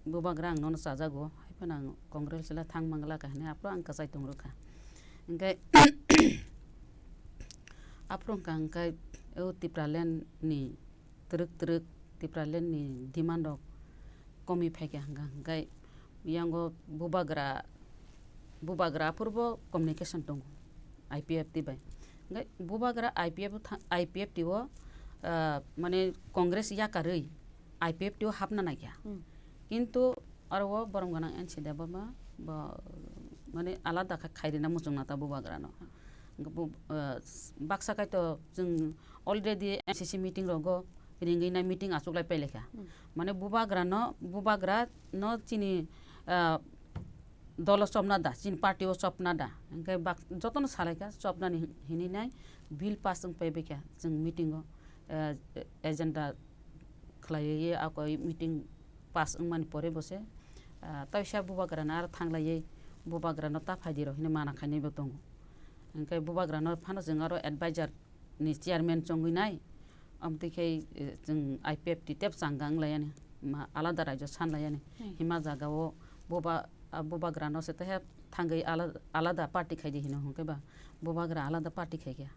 Bubagra ang nono chajago, hai phano ang Congress chwla thang manglak hinwi aphuru ang kwchai tong rwkha. Hwnkhe aphuru wngkha hwnkhe o Tipraland ni twrwk twrwk Tipraland ni demand rok komwi phaikha hwnkha hwnkhe yango Bubagra, Bubagra aphuru bo communication tongo I P F T bai. Hwnkhe Bubagra I P F tha-, I P F T o, ah, mane Congress yakarwi I P F T o hapna naikha. Hmm. Kintu aro o borom gwnang N C Debbarma bo mane alada kha khairina muchungna ta Bubagrano. Bu-, ah, baksa kaitor chwng already N C C meeting rogo ringwi nai meeting achuklai pailai kha. Hmm. Mane Bubagrano, Bubagrano chini, ah, dolo chopna da, chini party o chopna da. Hwnkhe bak-, jotono salaikha chopnani hinwi nai bill pass wng paibaikha chwng meeting o, ah, agenda khlaiwi akoi meeting pass wngmani pore bo se, ah, taisa Bubagrano aro thanglaiwi Bubagrano ta phaidi rok hinwi mana khainaibo tongo. Hwnkhe Bubagrano phano chwng aro advisor ni chairman chongwi nai, amtwi khe, eh, chwng I P F T tep changa wng laiya ni, ma alada rajyo san laiya ni. Hmm. Hima jaga o Buba-, ah, Bubagrano se teha thangwi ala-, alada party khaidi hino hwnkhe ba Bubagra alada party khaikha.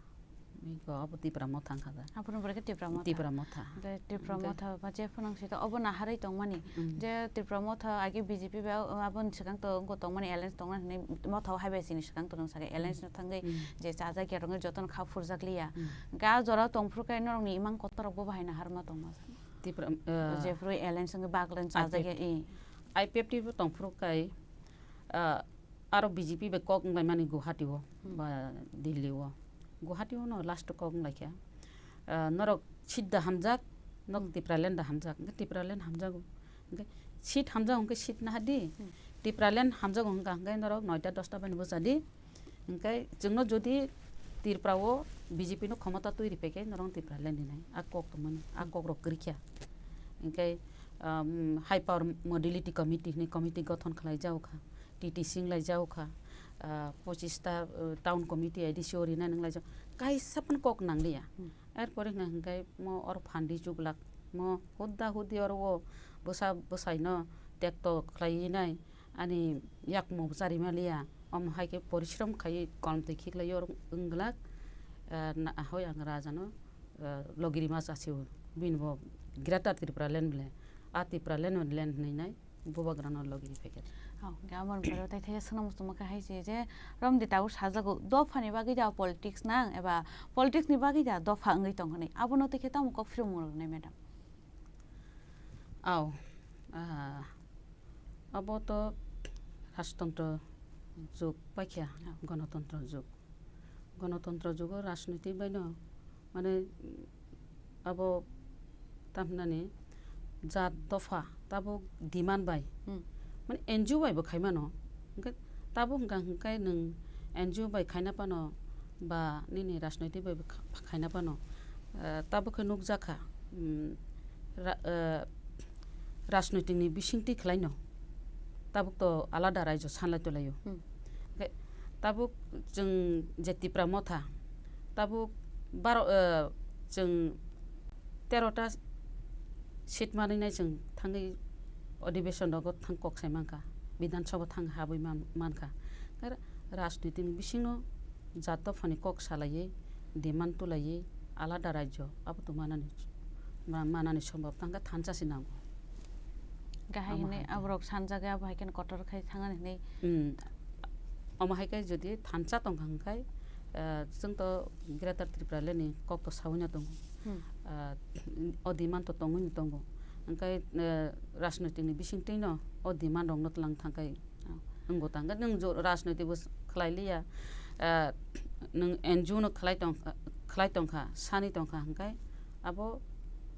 Iko abo Tipra Motha wngkha da. Aphuru bo khe Tipra Motha. Tipra Motha. Tei Tipra Hwnkhe Motha ba je phano sita obo naharwi tongmani. Mm. Je Tipra Motha age B J P bai o-, aboni swkang to wngkha tongmani alliance tongmani hinwi Motha o hai bai sini swkang to nung saka alliance no thangwi Mm. je chajak ya rwngwi jotono kha phurjak liya. Mm. Ga jora tongphuru khe norokni imang kotor rok bo bahai naharma tongma. Tipra, uh, Jephru alliance wngwi baglen I P F T. Chajak ya i. I P F T bo tongphuru kai, uh, Aro B J P bai kok wnglaimani Guwahati o Hmm. ba Delhi o. Guwahati o no last kok wnglaikha. Ah, norok seat da hamjak, nok Hmm. Tipraland da hamjak. Hwnkhe Tipraland hamjago. Hwnkhe seat hamjago hwnkhe seat nahardi. Hmm. Tipraland hamjago hwnkha hwnkhe norok noita dosta bai no bwchadi. Hwnkhe chwngno jodi Tripura o B J P no khomota twi riphaikhe norok Tipraland rinai. A kok tongmani. A Hmm. kok rok kwrwikha. Hwnkhe, um, High Power Modality Committee hinwi committee gothon khlai jao kha, T T C wng lai jao kha, ah, pochista, uh, Town Committee, A D C o rinani wng lai jao, kaisa phano kok nang liya. Hmm. Erpore hwnka hwnkhe mo oro phandi chuglak, mo hudda hudi oro o bwsa bwsai no tekto khlai nai, ani yakmo bo chari ma liya, omo hai khe porishrom khai kolom twi khiklai oro wng glak, ah, na, hoi ang raja no, ah, logi rima cha se o, bini bo Greater Tripura Land bole, a Tripura Land o land hinwi nai. Bubagrano logi ni packet. Oh, hwnkhe amo ni pore tei thaiya swnam muchungma khe hai se je, romdi tabuk sajago, dophani bagwi da politics nang eba politics ni bagwi da dopha wngwi tong hwnwi, abono twi khe tamo kok phirokmung rwnai, madam? Aw, ah, abo to rajtantro jug paikha, Oh. Ganatantro jug. Ganatantro jugo rajniti baino, mane, abo tamhinani jat dopha tabuk demand bai, Hmm. mane, N G O bai bo khaimano. Hwnkhe tabuk hwnkha hwnkhe nwng N G O bai khaina phano ba nini rajniti bai bo kha-, khaina phano, eh, tabuk khe nukjakha, mm, ra-, eh, rajnoitikni bisingtwi khlaino, tabuk to alada raijo sanlai tolaio. Hmm. Hwnkhe tabuk chwng je Tipra Motha, tabuk baro, eh, chwng terota seat manwi nai chwng thangwi adhibeshon rogo thang kok sai mankha, Bidhan Sabha thang habwi man-, mankha. Hwnkhe rajnoitikni bisingno jat dophani kok salaiwi, demand tulaiwi, alada raijo abo to manani, ma-, manani sombab tangkha, thansa se nango. Gahai Amo hinwi hai khe. Aborok sanjak ya, abo hai kheno kotor khai thangani hinwi. Hmm. Omo hai khe jodi thansa tongkha hwnkhe, ah, chwng to Greater Tripura Land ni kok to saui no tongo. Hmm. Ah, o demand to tongwi no tongo. Hwnkhe, ah, rajnoitik ni bisingtwi no o demand rok no twlang thangkhai. Oh. Wngbo tangkha, nwng jo-, rajnoitik bo khlai liya, ah, nwng N G O no khlai tong-, khlai tongkha, sani tongkha hwnkhe abo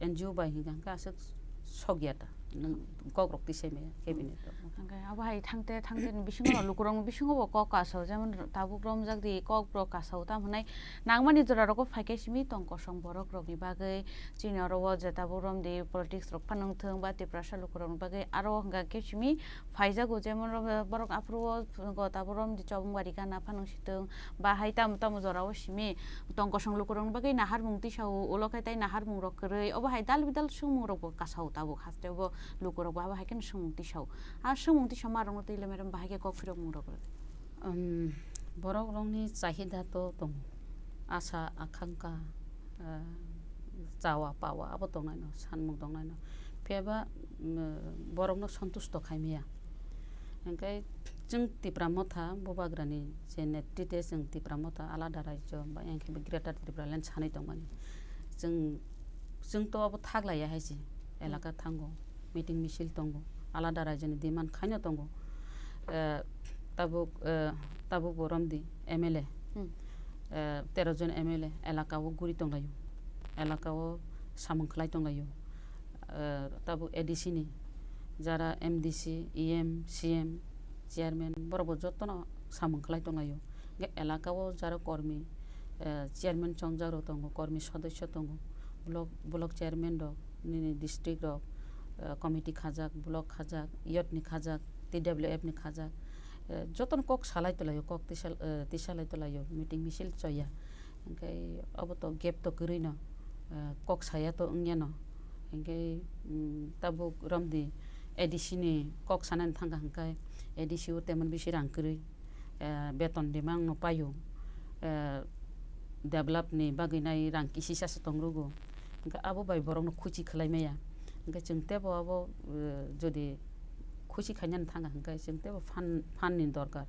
N G O bai hwnkha hwnkhe aswk sokya ta, nwng kok rok tisai maya cabinet rok. Hwnkhe abo hai thangte, thangte ni bisingo no lukurok ni bisingo bo kok kasao, jemon tabuk romjak di kok rok kasao, tamo hwnai nangmani jora rogo phaikhe simi tong kosong borok rok ni bagwi. Chini oro o je tabuk romdi politics rok phano wngthung ba Tiprasa lukurokni bagwi aro hwnka khe simi phaijago, jemon rom-, borok aphuru o go tabuk romdi Chobongbari gana phano wngsi thung ba hai tamo tamo jora o simi tong kosong lukurokni bagwi naharmung tisao, ulo khe tei naharmung rok kwrwi obo hai dal bidal swngmung rok bo kasao tabuk haste o bo lukurok bo abo hai kheno swngmung tisao. A swngmung tisao ma rokno twi lemai rok bahai khe kok phirokmung rok rw. Um, borok rokni chahida to tongo, asa, akhangkha, ah, chawa, pawa abo tongnaino, sanmung tongnaino. Phiya ba, um, borokno santusto khai maya. Hwnkhe chwng Tipra Motha, Bubagrani je netrite chwng Tipra Motha alada raijo ba, hwnkhe Greater Tripura Land sanwi tongmani. Chwng, chwng to abo thaglaiya hai se, Hmm. elaka thango, meeting misil tongo, alada raijoni demand khaino tongo. Eh, tabuk, eh, tabuk bo romdi M L A, Hmm. eh, tero jon M L A elaka o guri tonglaio, elaka o samung khlai tonglaio. Eh, tabuk A D C ni jara M D C, E M, C M, chairman, borok bo jotono samung khlai tonglaio. Hwnkhe elaka o jara kormi, eh, chairman chongjak rok tongo, kormi sodosyo tongo, block, block chairman rok, nini district rok, eh, committee khajak, block khajak, youth ni khajak, T W F ni khajak, eh, jotono kok salai tolaio, kok tisa, eh, tisalai tolaio, meeting misil choya. Hwnkhe obo to gap to kwrwi no, eh, kok saya to wngya no. Hwnkhe, mm, tabuk romdi A D C ni kok sanani thangkha hwnkhe A D C o temon bisi rang kwrwi, eh, beton demand no paio, eh, develop ni bagwi nai rang kisisa se tong rwgo. Hwnkhe abo bai borok no khuchi khlai maya. Hwnkhe chwng tebo abo, eh, jodi khuchi khainani thangkha hwnkhe chwng tebo phan, phan ni dorkar.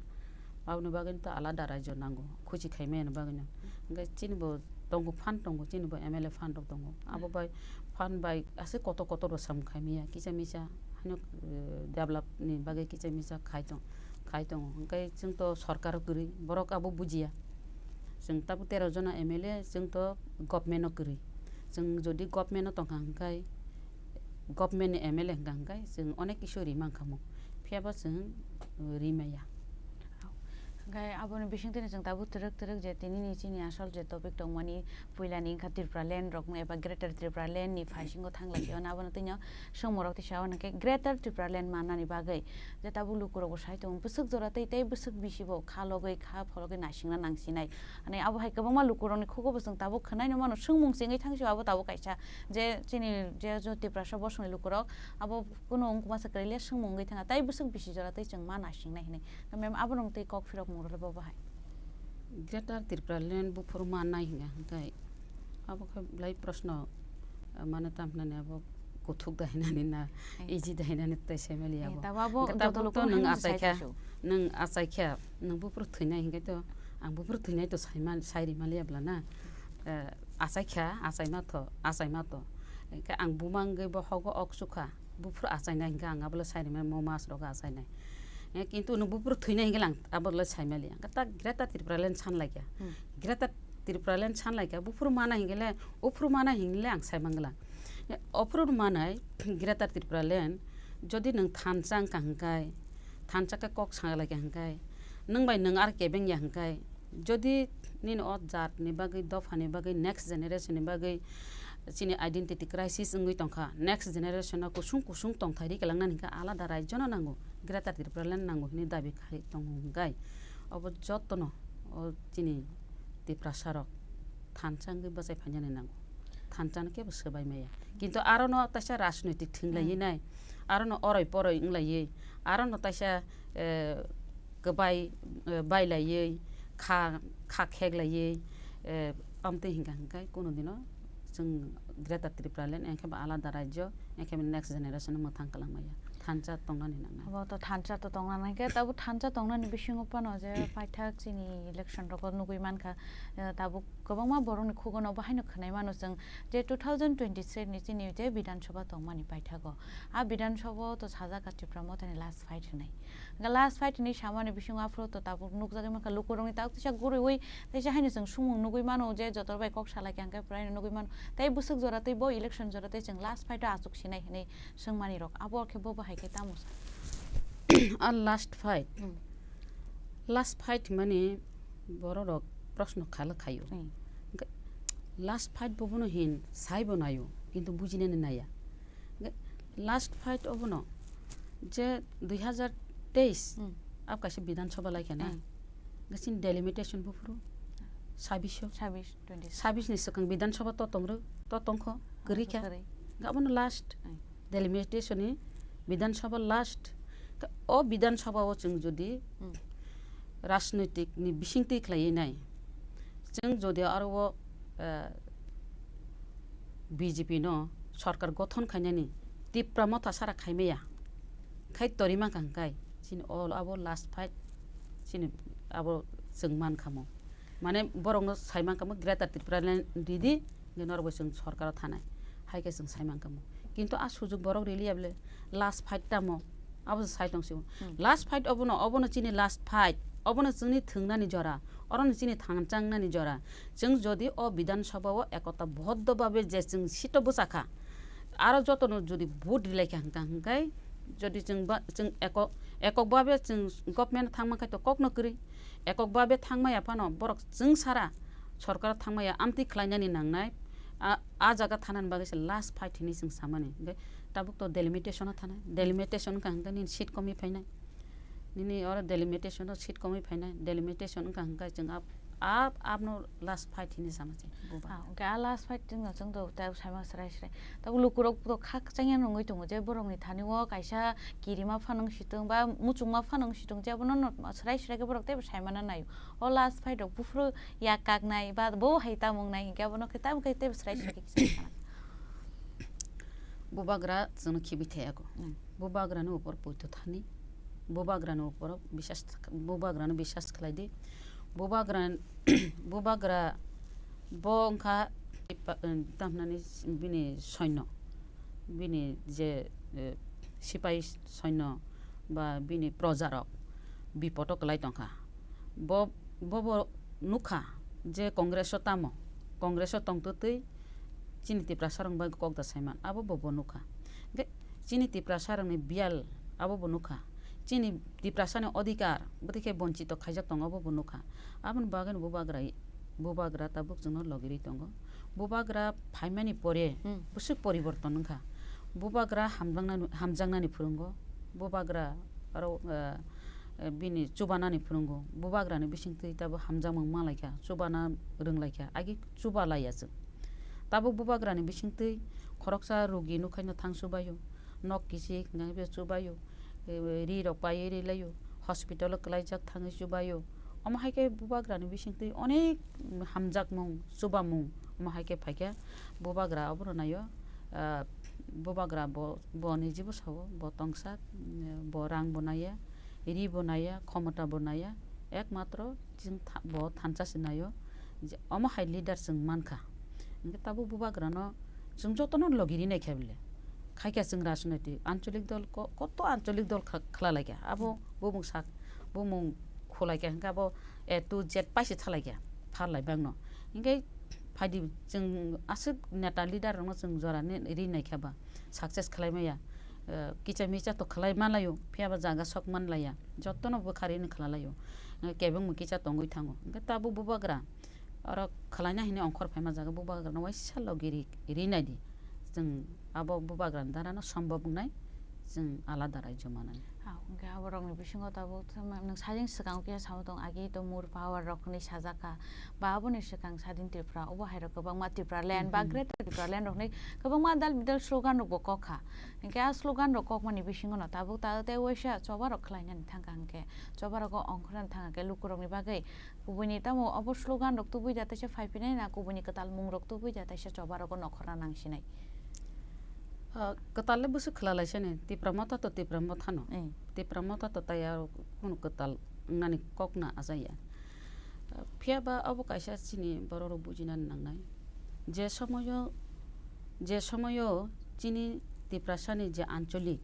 Aboni bagwi to alada raijo nango, khuchi khai maya ni bagwi no. Hwnkhe chini bo tongo, phan tongo, chini bo M L A phan rok tongo. Abo bai phan bai aswk kotor kotor bo samung khai maya, kisa misa haino, eh, develop ni bagwi kisa misa khai tong, khai tongo. Hwnkhe chwng to sorkar o kwrwi, borok abo bujiya. Chwng tabuk tero jona M L A, chwng to government o kwrwi. Chwng jodi government o tongkha hwnkhe, government ni M L A hwnkha hwnkhe chwng onek kisu ri mankha mo, phiya bo chwng ri maya. Hwnkhe aboni bisingtwi chwng tabuk twrwk twrwk je tinini chini asol je topic tongmani, puilani wngkha Tripura land rokno eba Greater Tripura land ni phaisingo thanglaio, abono twino swngmorok tisa hwnkhe Greater Tripura land mannani bagwi je tabuk lukurokbo sai tongo bwswk jora tei tei bwswk bisibo kha logwi kha phologwi naisingna nangsinai. Ani abo hai kwbangma lukurokni khugo bo chwng tabuk khwnaino mano, swngmung se wngwi thangsio abo tabuk kaisa je chini je Tiprasa bosongni lukurok abo kunu wngkuma se kwrwi le swngmung wngwi thangkha, tei bwswk bisi jora tei chwng ma naising nai hinwi. Mem abo nwng tei kok phirok mung rwle bo bahai. Greater Tripura land buphuru ma nai hinga hwnkhe abo khe belai proshno, eh, mane tam hinani abo kuthuk da hinani na Hai. Easy da hinani tei sai mali Hai, abo. Tabo abo Hwnkhe joto tabuk luku to nwng haino achai sai kha, tongsu. Nwng achai kha, nwng buphuru thwinai hingai to ang buphuru thwinai to sai mal-, sai ri mali abla na. Eh, achai kha, achai ma tho, achai ma to. Hwnkhe ang buma wngwi bo hogo ok sukha. Buphuru achainai hwnkhe ang abole sainai mo mas rogo achainai. Eh, kintu nwng buphuru thwinai hwnkhe lang abole saimaliya. Hwnkhe ta Greater Tripura land sanlaikha. Hmm. Greater Tripura land sanlaikha. Buphuru manai hwnkhe le, uphuru manai hwnkhe le ang saimangla. Eh, ophuru manai Greater Tripura land jodi nwng thansa wngkha hwnkhe, thansa khe kok salaikha hwnkhe, nwng bai nwng ar kebeng ya hwnkhe, Jodi nini o jat ni bagwi, dopha ni bagwi, next generation ni bagwi chini identity crisis wngwi tongkha, next generation no kusung kusung tongthai ri kwlangnani hwnkhe alada rajyo no nango, Greater Tripura land nango hwnwi dabi khai tongo hwnkhe, obo jotono o chini Tiprasa rok thansa wngwi bwchai phainani nango, thansa no kebo swbai maya. Kintu aro no taisa rajnoitik thwng laiwi Hmm. nai, aro no oroi poroi wng laiwi, aro no taisa, eh, kwbai, eh, bailaiwi, kha, kha kheklaiwi, eh, amtwi hingka hingkai kuno dino chwng Greater Tripura land, engkhe bo alada rajyo, engkhe bo next generation mwthang kwlangmaya. Thansa tongnani nangnai. Abo to thansa to tongnani, hingke tabuk thansa tongnani bisingo phano je paithak chini election rogo nugui mankha, eh, tabuk kwbangma borokni khugono bo haino khwnai mano chwng je two thousand twenty-three ni chini je Bidhan Sabha tongmani paithago. A Bidhan Sabha o to sajak a Tipra Mothani last fight hinwi. Hwnkhe last fight hinwi samani bisingo aphuru to tabuk nukjagwi mankha lukurokni tabuk teisa guriwi teisa haino chwng sumung nugui mano je joto bai kok salaikha hwnkhe puraino nugui mano. Tei bwswk jora tei bo election jora tei chwng last fight o achuk sinai hinwi swngmani rok. Abo khe bo bahai khe tamo sa? A last fight. Hmm. Last fight hinmani borok rok proshno khala khaio. Hmm. Hwnkhe last fight bo bono hin saibo naio, kintu bujinani naiya. Hwnkhe last fight obono je dui hazar teis Hmm. abo kaisa Bidhan Sabha laikha na. Hmm. Hwnkhe chini delimitation buphuru sabbish o. Sabbish, twenty. Sabbish ni swkang Bidhan Sabha to tongrw, to tongkho, kwrwi kha. Kwrwi. Hwnkhe abono last Hmm. delimitation ni Bidhan Sabha last. Hwnkhe o Bidhan Sabha o chwng jodi Hmm. rajnoitik ni bisingtwi khlaiwi nai, chwng jodi aro o, eh, B J P no sorkar gothon khainani Tipra Motha sara khaimaya khai tori mankha hwnkhe chini all abo last fight chini abo chwng mankha mo. Mane borokno sai mankha mo Greater Tripura land ridi, hwnkhe norok bai chwng sorkaro thanai. Hai khe chwng sai mankha mo. Kintu a sujuk borok riliya bole last fight tamo. Abo se sai tong sio. Hmm. Last fight obono, obono chini last fight. Obono chwngni thwngnani jora. Orono chini thangchangnani jora. Chwng jodi o Bidhan Sabha o ekota boddo babe je chwng seat o bwchakha, aro jotono jodi vote rilaikha hwnkha hwnkhe, jodi chwng ba, chwng ekok, ekok babe chwng government thangma khai to kokno kwrwi. Ekok babe thangmaya phano borok chwng sara sorkar thangmaya amtwi khlainani nangnai. A, a jaga thanani bagwi se last fight hinwi chwng samani. Hwnkhe tabuk to delimitation o thanai. Delimitation wngkha hwnkhe nini seat komwi phainai. Nini oro delimitation o seat komwi phainai. Delimitation wngkha hwnkhe chwng ap, ap, apno last fight hinwi sama chwng buba. Ah, hwnkhe a last fight chwngno chwng to tei saima srai srai. Tabuk lukurok to kha chengya nungwi tongo je borokni thani o kaisa kirima phano wng situng ba muchungma phano wng situng je abono no srai srai khe borok teibo saimana naio. O last fight rok buphuru yak kaknai ba bo hai tamung nai hinkhe abono khe tamo khe teibo srai srai khe kisa kana. Bubagra chwngno khibi thaiyago. Hmm. Bubagrani upor poito thani. Bubagrani upor bisas, bubagrano bisas khlai di. Bubagra, bubagra bo wngkha tamnani bini soino. Bini je, eh, sipai soino ba bini projarok bipodo kwlai tongkha. Bo, bobo nukha je Congress o tamo, Congress o tongtwtwi chini Tiprasa rokni bagwi kok da saiman, abo bo, bo nukha. Hwnkhe chini Tiprasa rokni biyal abo bo nukha. chini Tiprasani odhikar bwtwi khe bonchito khaijak tongo, obo bo nukha. Aboni bagwino bubagra, bubagra tabuk chwngno logirwi tongo. Bubagra phaimani pore Hmm. bwswk poriborton wngkha. Bubagra hamjaknani, hamjaknani phwrwngo. Bubagra aro, eh, eh, bini chubanani phwrwngo. Bubagrani bisingtwi tabuk hamjakmung manlaikha, chubana rwnglaikha. Agi chubalaiya chwng. Tabuk bubagrani bisingtwi khoroksa rugi nukhaino thang chubaio. Nok kichik hwnkhe chubaio. Eh, ri rok paiwi ri laio. Hospital o kwlaijak thangwi chubaio. Omo hai khe bubagrani bisingtwi onek hamjakmung, chubamung omo hai khe phaikha. Bubagra obono naio, ah, bubagra bo, bo niji bwsao bo tongsa, mm, bo rang bo naiya, ri bo naiya, khomota bo naiya, ekmatro chwng tha-, bo thansa se naio. Je omo hai leader chwng mankha. Hwnkhe tabuk bubagrano chwng jotono logi rinai khe bole. Khaikha chwng rajnoitik ancholik dol ko-, koto ancholik dol kha-, khlalaikha. Abo Hmm. bumung sak, bumung khulaikha hwnkhe abo A to Z paise thalaikha. Pharlai bangno. Hwnkhe phaidi chwng aswk neta leader rokno chwng jora ni rinai khe ba success khlai maya. Eh, kicha micha to khlai manlaio, phiya ba jaga sok manlaiya. Jotono bwkha rini khlalaio. Eh, kebengma kicha tongwi thango. Hwnkhe tabuk bubagra oro khlaina hini ongkhor phaima jaga bubagrano waisa logi ri-, rinai di. Chwng abo bubagrani darano sombhob wngnai, chwng alada raijo manani. Ha, hwnkhe aborokni bisingo tabuk tamo nwng sajeng swkang khe samo tong, agi to more power rok hwnwi sajak kha, ba aboni swkang sadin Tripura, obo hai rok kwbangma Tripura land ba Hmm. Greater Tripura land rokni kwbangma dal bidal slogan rokbo kok kha. Hwnkhe a slogan rok kokmani bisingono tabuk ta tei waisa choba rok khlainani thangkha hwnkhe, choba rogo ongkhornani thangkha hwnkhe lukurokni bagwi Kubuni tamo obo slogan rok tubui da teisa phai phinai na kubuni kwtal mung rok tubui da teisa choba rogo nokhorna nang sinai? Ah, kwtal le bwswk khlalaisani, Tipra Motha to Tipra Motha no. Eh. Tipra Motha to tai aro kunu kwtal wngnani kok na achaiya. Ah, phiya ba obo kaisa chini borok rok bujinani nangnai. Je somoyo, je somoyo chini Tiprasani je ancholik,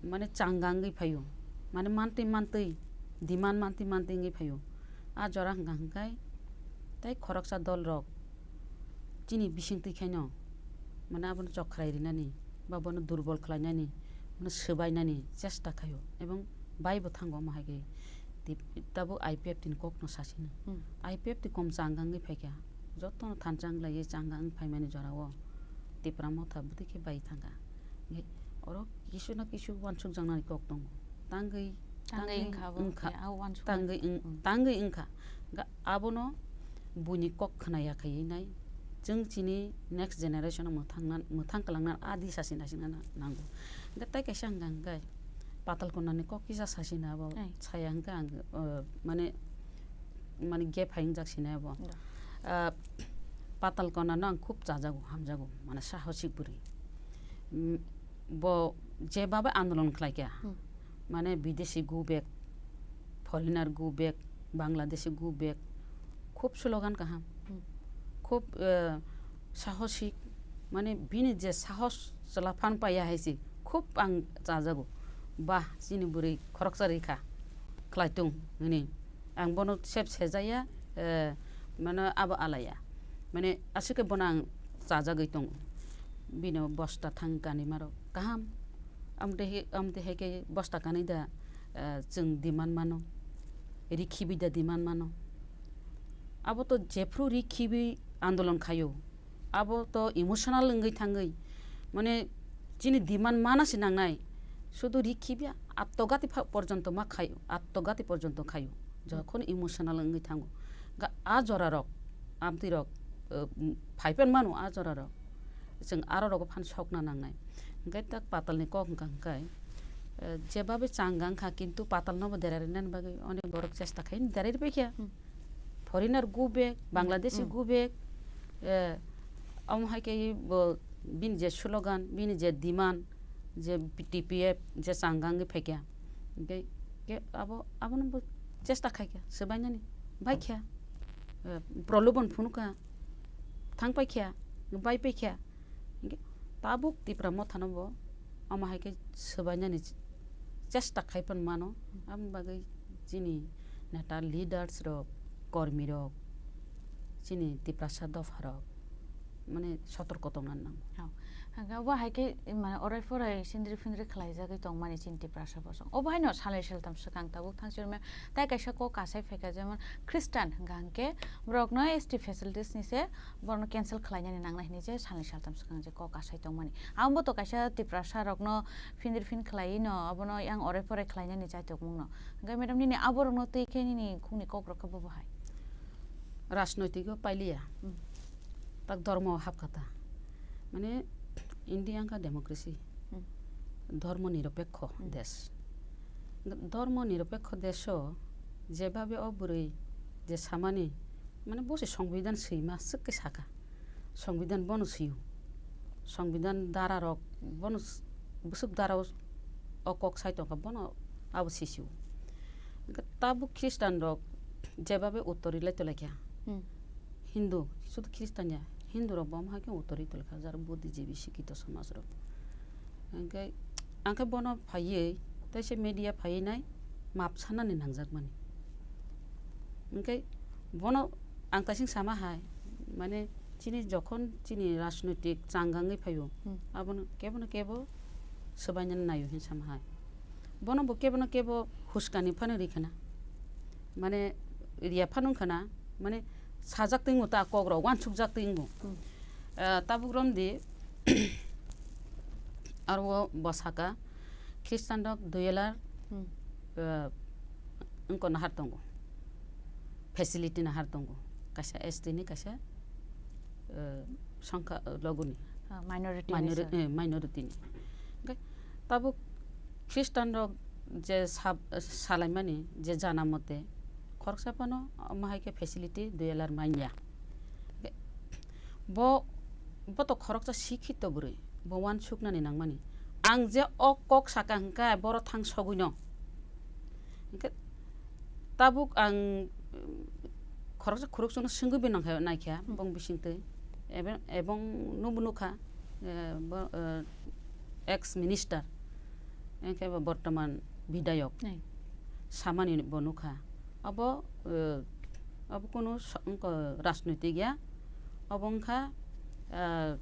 mane changa wngwi phaio, mane mantwi mantwi, demand mantwi mantwi wngwi phaio. A jora hwnkha hwnkhe tei khoroksa dol rok chini bisingtwi khaino, mane abono chokrai rinani, ba bono durbol khlainani, bono swbainani chesta khaio, ebong baibo thango omo hai khe. Tip-, tabuk I P F T ni kokno sasino. Hmm. I P F T kom changa wngwi phaikha, jotono thansa wng laiwi changa wng phaimani jorao Tipra Motha bwtwi khe bai thangkha. Hwnkhe oro kisu na kisu uansuk jaknani kok tongo. Tangwi, Tangwi tangwi wngkha abo wngkha. Hwnkhe a uansuknani. Tangwi wng-, Hmm. tangwi wngkha. Hwnkhe abono buini kok khna ya khaiwi nai. Chwng chini next generation o mwthangna, mwthang kwlangna a disa se naisingna na-, nango. Hwnkhe tei kaisa hwnkha hwnkhe Patal Konani kok kisa sasina abo Ai. Saya hwnkhe ang, uh, mane, mane gap hai wngjak sina abo. Da. Uh, Patal Konano ang khub chajago, hamjago, mane sahosik bwrwi. Mm, bo jebabe andolon khlaikha, Hmm. mane bidesi go back, foreigner go back, Bangladeshi go back, khub slogan kaham, Hmm. khub, eh, sahosik, mane bini je sahos chwla phan paiya hai se, khub ang chajago. Bah, chini bwrwi khoroksa rikha, khlaitung hwnwi. Ang bono sep sejaya, eh, mane abo alaya. Mane aswk khe bono ang chajagwi tongo. Bino bosta thang kanwi maro kaham. Amtwi hai, amtwi hai khe bosta kanwi da, eh, chwng demand mano. Ri khibi da demand mano. Abo to jephru ri khibi andolon khaio. Abo to emotional wngwi thangwi, mane, chini demand mana se nangnai. Sudu ri khibi attogati pha-, porjonto ma khaio, attogati porjonto khaio. Jokhon emotional wngwi thango. Ga-, a jora rok, amtwi rok, eh, m-, phaipan mano a jora rok. Chwng aro rogo phan sokna nangnai. Hwnkhe tak Patalni kok hwnkha hwnkhe, eh, jebabe changa wngkha, kintu Patalnobo derarina bagwi onek borok chesta khai derari paikha. Hmm. Foreigner go back, Bangladeshi Hmm. go back, eh, omo hai khe bo bini je slogan, bini je demand, je T P F, je changa wngwi phaikha. Hwnkhe khe abo, abono bo chesta khaikha, swbainani, baikha, eh, prolobon phunukha, thang paikha, bai paikha. Hwnkhe tabuk Tipra Mothano bo omo hai khe swbainani ch-, chesta khai phan mano. Aboni bagwi chini neta leaders rok, kormi rok, chini Tiprasa dopha rok mane sotorko tongna nango. Oh. Hwnkhe obo hai khe, mane, orai phorai sindri phindri khlaijagwi tongmani chini Tiprasa bosong. Obo haino salnwi saltham swkang tabuk thangchirma tai kaisa kok kasai phaikha, jemon Khristan hwnkha hwnkhe borokno S T facilities ni se borokno cancel khlainani nangnai hinwi je salnwi saltham swkang je kok kasai tongmani. Abo to kaisa Tiprasa rokno phindri phin khlaiwi no abono yang orai phorai khlainani chaitokmung no. Hwnkhe madam, nini aborokno twi khe nini khungni kok rok khe bobo hai? Rajnoitik o pailiya. Hmm. Tak dhormo hapkha ta. Mane, India wngkha democracy. Hmm. Dhormo nirapekho Hmm. desh. Dhormo nirapekho desho jebabe o bwrwi je samani, mane, bo se songbidan swima swk khe saka. Songbidan bono swiyo. Songbidan dara rok bono s-, bwswk dara o, o kok sai tongkha, bono abo sisio. Hwnkhe tabuk Khristan rok jebabe uttor rilai tolaikha. Hmm. Hindu, sudu Khristan ya, Hindu rok bo omo hai khe uttor ri tolaikha, jaro buddhijibi sikito somaj rok. Hwnkhe, ang khe bono phaiwi, tei se media phaiwi nai map sanani nangjakmani. Hwnkhe, bono ang taising sama hai, mane, chini jokhon chini rajnoitik changangwi phaio, Hmm. abono kebono kebo swbainani naio hin sama hai. Bono bo kebono kebo huskani phano rikha na. Mane, riya phano wngkha na, mane, sajak twi wngo ta kok rok, uansukjak twi wngo. Hmm. Ah, tabuk romdi, aro bo saka, Khristan rok dui hajar, Hmm. ah, wngko nahar tongo. Facility nahar tongo. Kaisa S T ni, kaisa, eh, songkha, eh, logoni. Ah, minority ni Minori-, sir. Eh, minority ni. Hwnkhe tabuk Khristan rok je sab-, salaimani je jana mote khoroksa phano omo hai khe facility dui hajar manya. Hwnkhe bo, bo to khoroksa sikhito bwrwi, bo uansuknani nangmani. Ang je o kok saka hwnkhe boro thang sogwino. Hwnkhe tabuk ang, um, khoroksa khoroksa no swngwi bini nangkha, naikha, Hmm. bong bisingtwi. Ebe-, ebong nubo nukha, eh, bo, eh, ex minister, hwnkhe bo bortoman bidayok. Nai. Samani bo nukha. Abo, eh, abo kunu sa-, wngkha rajnoitik ya. Abo wngkha, ah,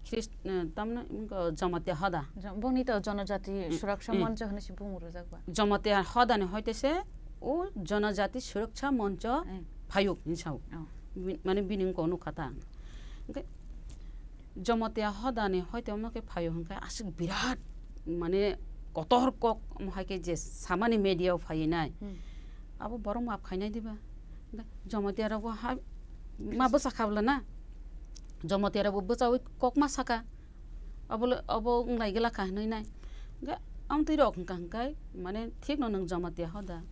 Christ-, eh, tamno wngkha Jamatia Hoda. Jam-, boni to Jonojati Hmm, Suraksha hmm. Moncho hwnwi se bumung rwjak ba. Jamatia Hoda ni hoite se o Jonojati Suraksha Moncho Hmm. phayuk hinwi sao. Oh. Bi-, mane bini wngkha nukha ta. Hwnkhe Jamatia Hoda ni hoite omo khe phayuk hwnkhe aswk birat mane kotor kok omo hai khe je samani media o phaiwi nai. Hmm. Abo borok map khainai diba? Hwnkhe Jamatia rok bo ha-, ma bwsa kha bwla na? Jamatia rok bo bwchaui kok ma saka. Abo le, abo wnglai gla kha hwnwi nai. Hwnkhe amtwi rok hwnkha hwnkhe mane thik no nwng Jamatia Hoda,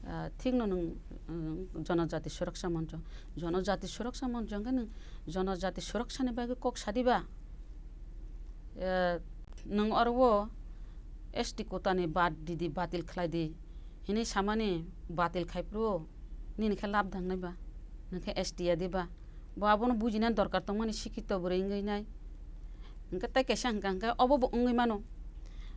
ah, thik no nwng, um, Jonojati Suraksha Moncho. Jonojati Suraksha Moncho hwnkhe nwng Jonojati Suraksha ni bagwi kok sa diba? Eh, nwng oro o S T quota ni bad di di, batil khlai di. Hini samani batil khai phuru nini khe lab dangnai ba, nini khe S T ya diba? Bo abono bujina dorkar tongmani sikhito bwrwi wngwi nai. Hwnkhe tei kaisa hwnkha hwnkhe obo bo wngwi mano.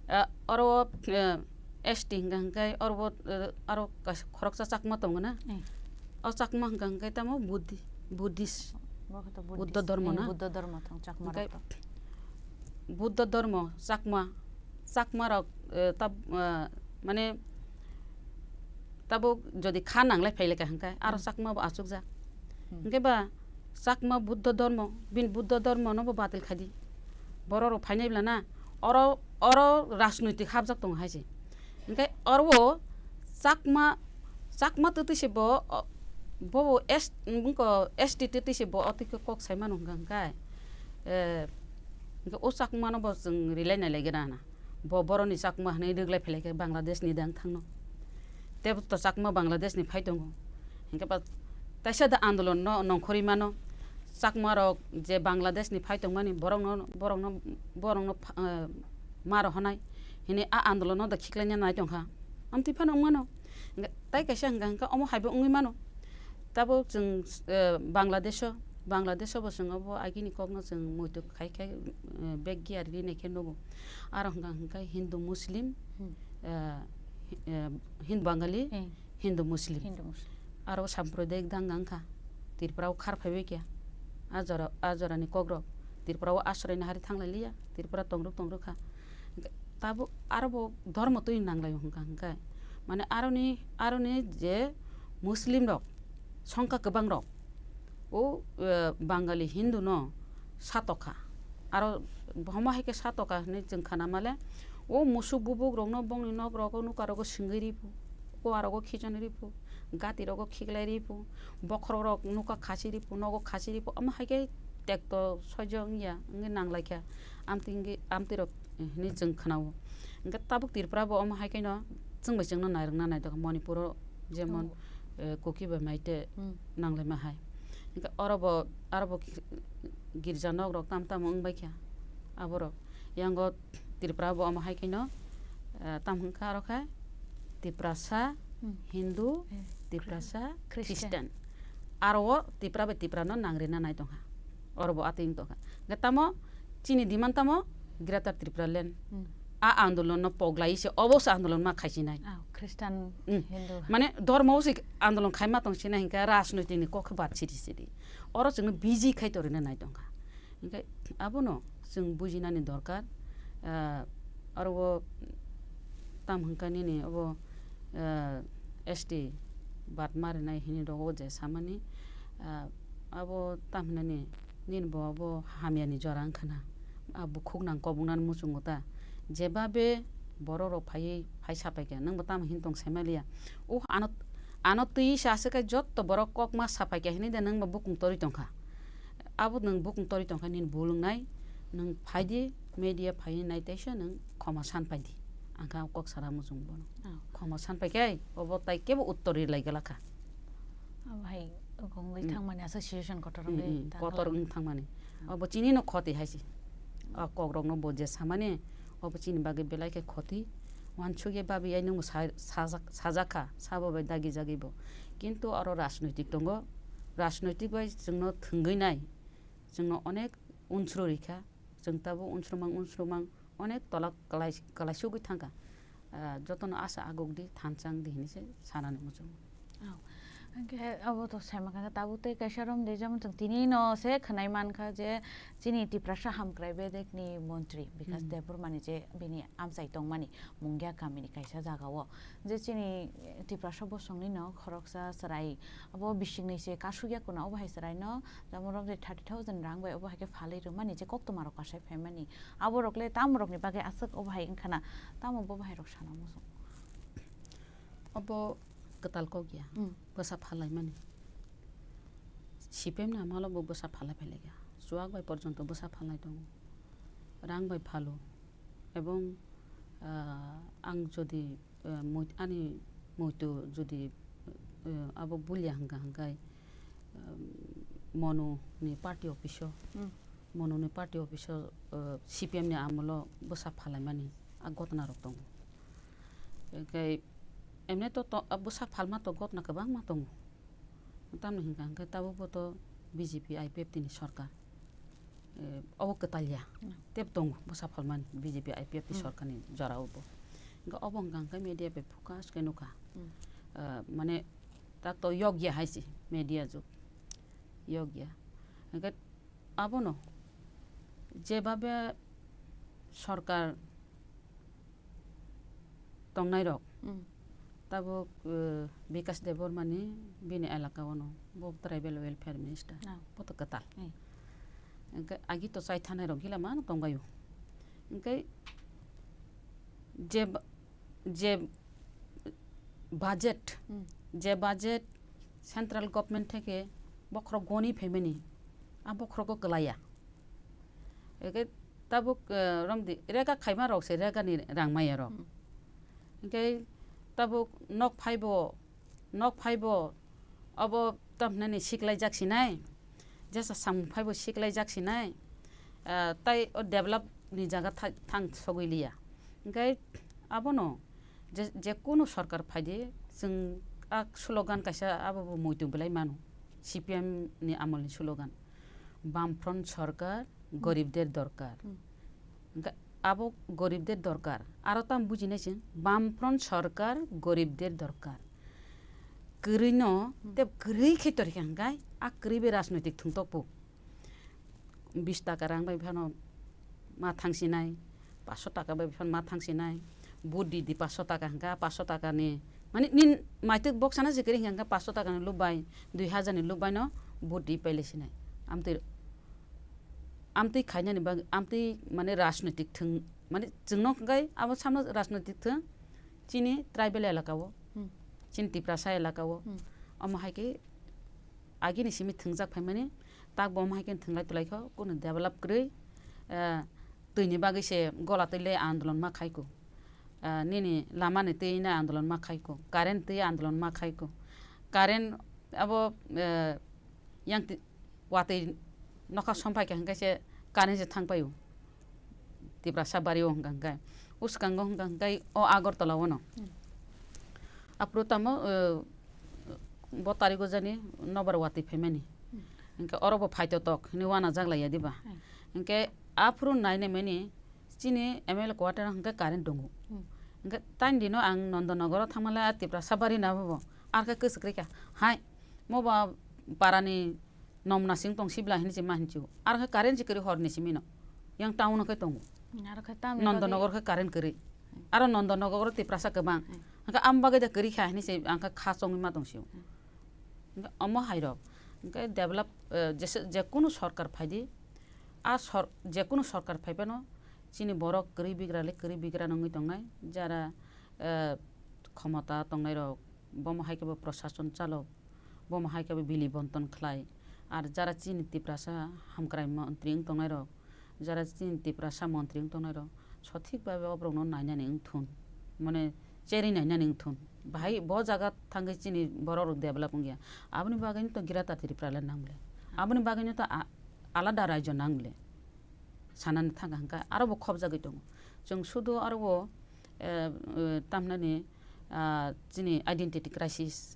Ah, oro, eh, S T hwnkha hwnkhe oro bo, eh, aro kaisa khoroksa chakma tongo na? Eh. O chakma hwnkha hwnkhe tamo Buddhi-, Buddhist. Bo khe to Buddha Buddhist, dhormo eh, na? Buddha dhormo thang chakma Hwnkhe rok to. Buddha dhormo chakma, chakma rok, eh, tab-, eh, mane tabuk jodi kha nanglai phailai kha hwnkhe aro Hmm. chakma bo achukjak. Hmm. Hwnkhe ba chakma Buddha dhormo, bini Buddha dhormo no bo batil khai di. Borok rok phainai bwla na, oro, oro rajnoitik hapjak tongo hai se. Hwnkhe oro o chakma, chakma twtwi se bo, o, bo S, wngkha S T twtwi se bo o twi khe kok sai mano hwnkha hwnkhe, eh, hwnkhe o chakma no bo chwng rilai nai lai gra na. Bo boroni chakma hwnwi rwglai phai lai khe Bangladesh ni dang thangno. Tei bo to chakma Bangladesh ni phai tongo. Hwnkhe ba taisa da andolon no nongkhorwi mano. Chakma rok je Bangladesh ni phai tongmani borok no, borok no, borok no pha-, eh, ma rohonai hwnwi a andolon no da khiklaina nai tongkha. Amtwi phano wng mano. Hwnkhe tai kaisa hwnkha hwnkhe omo hai bo wngwi mano. Tabuk chwng, eh, Bangladesh o, Bangladesh o bo chwng obo agini kokno chwng muitu khai khai, eh, bek giya rinai khe nugo. Aro hwnkha hwnkhe Hindu Muslim, Hmm. eh, hi-, eh, Hindu Bangali, Hmm. Hindu Muslim. Hindu Muslim. Aro Samprodaik danga wngkha. Tripura o khar phaibai khe. A jora, a jorani kokrok. Tripura o asroy nahari thanglai liya, Tripura tongruk tongruk kha. Tabuk aro bo dhormo twi nanglai hwnkha hwnkhe, mane aroni, aroni je Muslim rok, songkha kwbang rok, o, eh, Bangali Hindu no satokha, aro homa hai khe satokha hwnwi chwng khana male, o musuk bubuk rokno bongni nok rogo nuka rogo swngwi ri phu, o arogo khichonwi ri phu, gati rogo khiklai ri phu, bokhorok rok nuka khasi ri phu, nogo khasi ri phu, omo hai khe tekto soijo wngya wngwi nang lai kha, amtwi wngwi, amtwi rok hinwi chwng khna-o. Hwnkhe tabuk Tripura bo omo hai khe no chwng bai chwng no nairwkna naitokha, Manipur o jemon, Oh. eh, Kuki bai Maite Hmm. nang lai ma hai. Hwnkhe oro bo, aro bo ki-, girja nok rok tam tamo wng bai kha aborok. Yango Tripura bo omo hai khe no, eh, tam hwn kha aro khe Tiprasa, Hmm. Hindu, Eh, Tiprasa, Christian. Christian. Aro o Tipra bai Tipra no nang rina nai tong kha. Oro bo atwi wng tong kha. Hwnkhe tamo chini demand tamo Greater Tripura Land. Hmm. A andolon no poglai se obo se andolon ma khai sinai. Ah, Christian, Hmm. Hindu. Mane dhormo se andolon khai ma tong sinai hwnkhe rajnoitik ni kok khe bad sidi sidi. Oro chwng no busy khai torina nai tong kha. Hwnkhe abono chwng bujinani dorkar, ah, aro o tam hwnkha nini obo, ah, S T bad marinai hini rogo je samani, ah, abo tam hinani nini bo abo hamyani jora wngkha na, ah, bukhuk nang koboknani muchungo ta, jeba be borok rok phaiwi phai sapai kha, nwng bo tamo hini tong saimaliya, o ano, ano twi sa aswk khe jotto borok kok ma sapai kha hini de nwng bo bukung torwi tong kha. Abo nwng bukung torwi tong kha nini bul wngnai, nwng phai di, media phaiwi nai teisa nwng khoma san pai di. Ang kha kok sana muchung bono. Oh. Khoma san pai khe, obo tai kebo uttor ri lai gala kha. Abo hai wngwi Mm. thangmani association kotor Mm, wngwi mm, tangkha. Kotor wng thangmani. Oh. Obo chini no khoti hai se. O kok rok no bo je samani, obo chini bagwi belai khe khoti. Wansukya babi ai nwng sa-, sajak-, sajak kha, sabo bai dagi jagwi bo. Kintu oro rajnoitik tongo. Rajnoitik bai chwngno thwngwi nai, chwngno onek unsro rikha, chwng tabuk unsrumang unsrumang onek tola kwlai, kwlaisugwi thangkha. Ah, jotono asa aguk di, thansa wng di hinwi se sanani muchungo. Oh. Hwnkhe abo to saimankha tabuk tei kaisa romdi, jemon chwng tini no se khwnai mankha je chini Tiprasa hamkrai bedekni montri Bikas Hmm. Debbarmani je bini amchai tongmani Mungia kamini kaisa jagao je chini Tiprasa bosongni no khoroksa chwrai abo bisingni se kasugya kuno, obo hai chwraino tamo romde thirty thousand rang bai obo hai khe phalwi rwmani je koktwma rok kasai phaimani, abo rok le tamo rokni bagwi aswk obo hai wngkhana, tamo bo bahai rok sana muchung. Obo kwtal kok ya, Hmm. bwsa phalai mani. C P M ni amalo bo bwsa phalai phai lai ya. Chuwak bai porjonto bwsa phalai tongo. Rang bai phalo. Ebong, ah, ang jodi, ah, mui-, ani muitu jodi, ah, abo bulia hwnkha hwnkhe, ah, Monu ni party office o, Hmm. Monu ni party office o, ah, C P M ni amolo bwsa phalai mani a gotna rok tongo. Hwnkhe emne to, to, bwsa phalma to gotna kwbangma tongo. Tamni hwnkha hwnkhe tabukbo to B J P I P F T ni sorkar. Eh, obo kwtal ya. Hmm. Tep tongo bwsa phalmani B J P I P F T Hmm. sorkarni jorao bo. Hwnkhe obo hwnkha hwnkhe media bai focus khe nukha. Hmm. Eh, mane tak to yokya hai se media jug. Yokya. Hwnkhe abono jebabe sorkar tongnai rok, Mm. tabuk, eh, Bikas Debbarmani bini elaka ono, bo tribal welfare minister, Ah. bo to kwtal. Eh. Hwnkhe agi to chai thanai rok gila mano tongbaio. Hwnkhe je ba-, je budget, Mm. je budget central government theke bokhorok goni phaimani, a bokhorogo kwlaiya. Eke tabuk, eh, romdi, rega khaima rok se rega ni rang maya rok. Hmm. Hingke tabuk nok phaibo, nok phaibo, obo tamhinani siklaijak sinai, jesa samung phaibo siklaijak sinai, ah, tai o develop ni jaga tha-, thang sogwi liya. Hingke abono je, je kunu sorkar phaidi, chwng a slogan kaisa abo bo muitu belai mano, C P M ni amol ni slogan. Bamfront sorkar, Hmm. goribder dorkar. Hmm. Hingke abo goribder dorkar. Aro tam bujinai chwng, Bamfront sorkar goribder dorkar. Kwrwino, Hmm. tei kwrwi khe torikha hingkai, a kwrwi bai rajnoitik thwngtokbo. bis taka rang bai phano ma thangsinai, paso taka bai phano ma thangsinai, vote di di paso taka hwnkha, paso taka ni, mani nin maitwk boksana je kwrwi hwnkha, paso taka ni lub bai, dui hajar ni lub bai no vote di pailaisinai. Amtwi, amtwi khainani bagwi, amtwi mane rajnoitik thwng, mane chwngno hwnkhe abo samno rajnoitik thwng, chini tribal elaka o, Hmm. chini Tiprasa elaka o, Hmm. omo hai khe agini simi thwngjak phaimani, tak bo omo hai khe thwnglai twlai kho, kunu develop kwrwi, eh, twini bagwi se gola twi le andolon ma khai kho. Ah, nini lama ni twi na andolon ma khai kho, current twi andolon ma khai kho. Current abo, eh, yang ti-, watwi nokha somphai kha hwnkhe se current se thang paio. Tiprasa bari o hwnkha hwnkhe. Uskango hwnkha hwnkhe o Agartala o no. Hmm. Aphuru tamo, eh, bo tarigo jani nobar watwi phaimani. Hmm. Hwnkhe oro bo phaito tok hinwi wana jak laiya diba. Hmm. Hwnkhe aphuru nai nai mani chini M L A quarter hwnkhe current tongo. Hmm. Hwnkhe taini dino ang Nondonogoro thangmale a Tiprasa bari na bo. Arkhe kwchwk rikha. Hai, mo ba parani nomna sing tong sibla hinwi se ma hinwi se. Arkhe current se kwrwi horni simi no. Yang town o khe tongo. Hmm, arkhe tamni Nondonogor bagwi khe current kwrwi. Hmm. Aro Nondonogor Tiprasa kwbang. Hmm. Hwnkhe am bagwi da kwrwi kha hinwi se ang khe kha chongwi ma tong sio. Hmm. Hwnkhe omo hai rok. Hwnkhe develop, eh, jese-, jekunu sorkar phaidi, a sor-, jekunu sorkar phaiphano chini borok kwrwi bigra le kwrwi bigra nangwi tongnai, jara, eh, khomota tongnai rok, bomo hai khe bo prosason chalok, bomo hai khe bo bili bonton khlai, ar jara chini Tiprasa hamkrai montri wng tongnai rok, jara chini Tiprasa montri wng tongnai rok, sothik babe o borokno nainani wng thun, mane cherwi nainani wng thun. Bahai bo jaga thangwi chini borok rok develop wngya. Aboni bagwino to Greater Tripura le nang le. Aboni bagwino to a-, alada raijo nang le. Sanani thangkha hwnkha aro bo khopjagwi tongo. Chwng sudu aro bo, eh, eh, tamhinani, ah, chini identity crisis.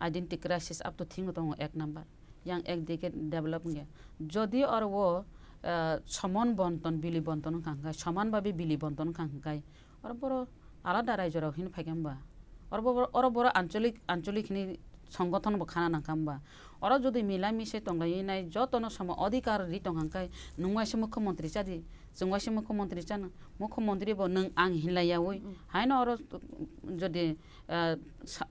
Identity crisis up to thing tongo ek number. Yang ekdike develop wngya. Jodi oro o, eh, somon bonton, bili bonton wngkha hwnkhe, soman babe bili bonton wngkha hwnkhe, oro boro alada raijorok hini phaikha hwnba? Oro bo-, oro boro ancholik, ancholik hini songothon bo khana nangkha hwnba? Oro jodi mila misai tonglaiwi nai jotono somo adhikar ri tongkha hwnkhe, nwng waisa mukhyamantri chadi, chwng waisa mukhyamantri chana, mukhyamantri bo nwng ang hinlaiyaui, Mm. haino oro jodi, eh, sa-,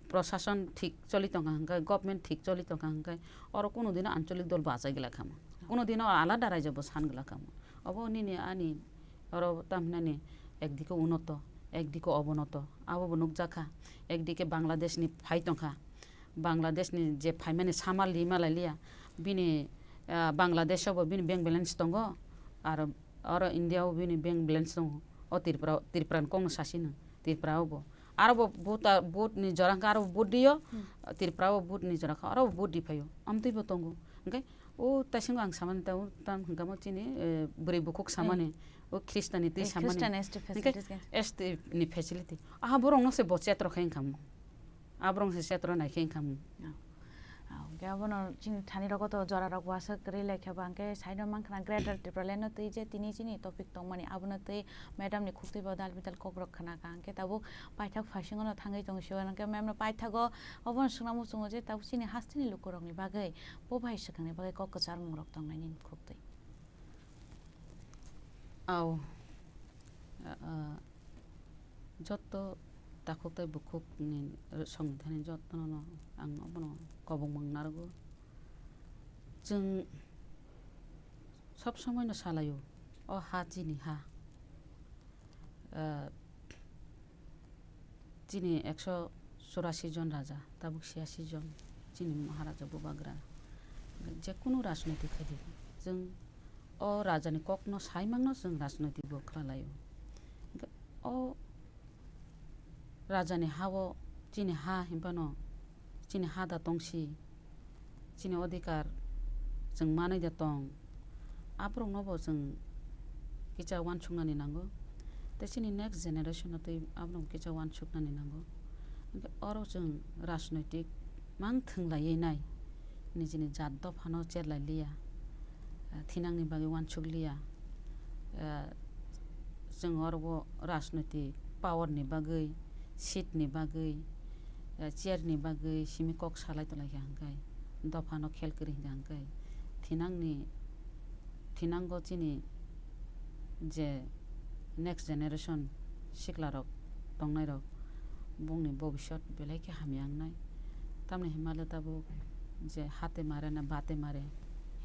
prosason thik choli tongkha hwnkhe, government thik choli tongkha hwnkhe, oro kunu dino ancholik dol bachai glak kha mo. Kunu dino alada raijak bo san glak kha mo. Obo nini ani oro tamhinani ekdike unoto, ekdike obonoto. Abo bo nukjak kha. Ekdike Bangladesh ni phai tongkha. Bangladesh ni je phaimani sama lima lai liya. Bini, ah, Bangladesh o bo bini bank balance tongo. Ar oro India o bini bank balance tongo. O Tripura, Tripura ni kokno sasi no. Tripura o bo. Aro bo vote, vote ni jora hwnkhe aro bo vote dio, Hmm. Tripura o vote ni jora kha, aro bo vote di phaio. Amtwi bo tongo. Hwnkhe o taisingo ang samani ta, o tam hwnkhe mo chini, eh, bwrwi bukhuk samani, o Khristan ni twi Eh, samani. Khristan S T Hwnkhe facilities khe? S T ni facility. Aha borok no se bo chetro khe wngkha mo. A borok se chetro nai khe wngkha mo. Ah, hwnkhe abono chini thani rogo to jora rok waswk kwrwi lai khe ba, hwnkhe side o mankha na Greater Tipraland no twi je tini chini topic tongmani abono twi madam ni khuktwi bo dal bidal kok rok khna kha, hwnkhe tabuk paithak phaisingo no thangwi tong sio, hwnkhe ma'am no paithago obono swngna muchungo je tabuk chini hasteni lukurok ni bagwi bo bai swkang ni bagwi kok kwchar mung rok tongnai nini khuktwi. Au. Ah, ah. Joto takhuk tei bukhuk ni songni thani jotono ang obono kobong mung narwgo. Chwng sob somoi no salaio, o ha chini ha. Ah, chini ekso churasi jon raja, tabuk siyasi jon chini Maharaja Bubagra. Jekunu rajnoitik khaidi, chwng o rajani kokno saimangno chwng rajnoitik bo khlalaio. O rajani ha-o chini ha hinphano chini ha da tongsi, chini odhikar chwng manwi da tong, aborokno bo chwng kisa uansuknani nango, tei chini next generation no tei aborokno kisa uansuknani nango. Hwnkhe oro chwng rajnoitik mang thwnglaiwi nai, nijini jat dophano cherlai liya, ah, thinangni bagwi uansuk liya, ah, chwng oro bo rajnoitik power ni bagwi, seat ni bagwi, eh, chair ni bagwi simi kok salai tonglaikha hwnkhe, dophano khel kwrwi hwnkha hwnkhe, thinangni Thinango chini je next generation siklarok tongnairok bongni bobisot belai khe hamya wngnai. Tamni himale tabuk je hate mare na bate mare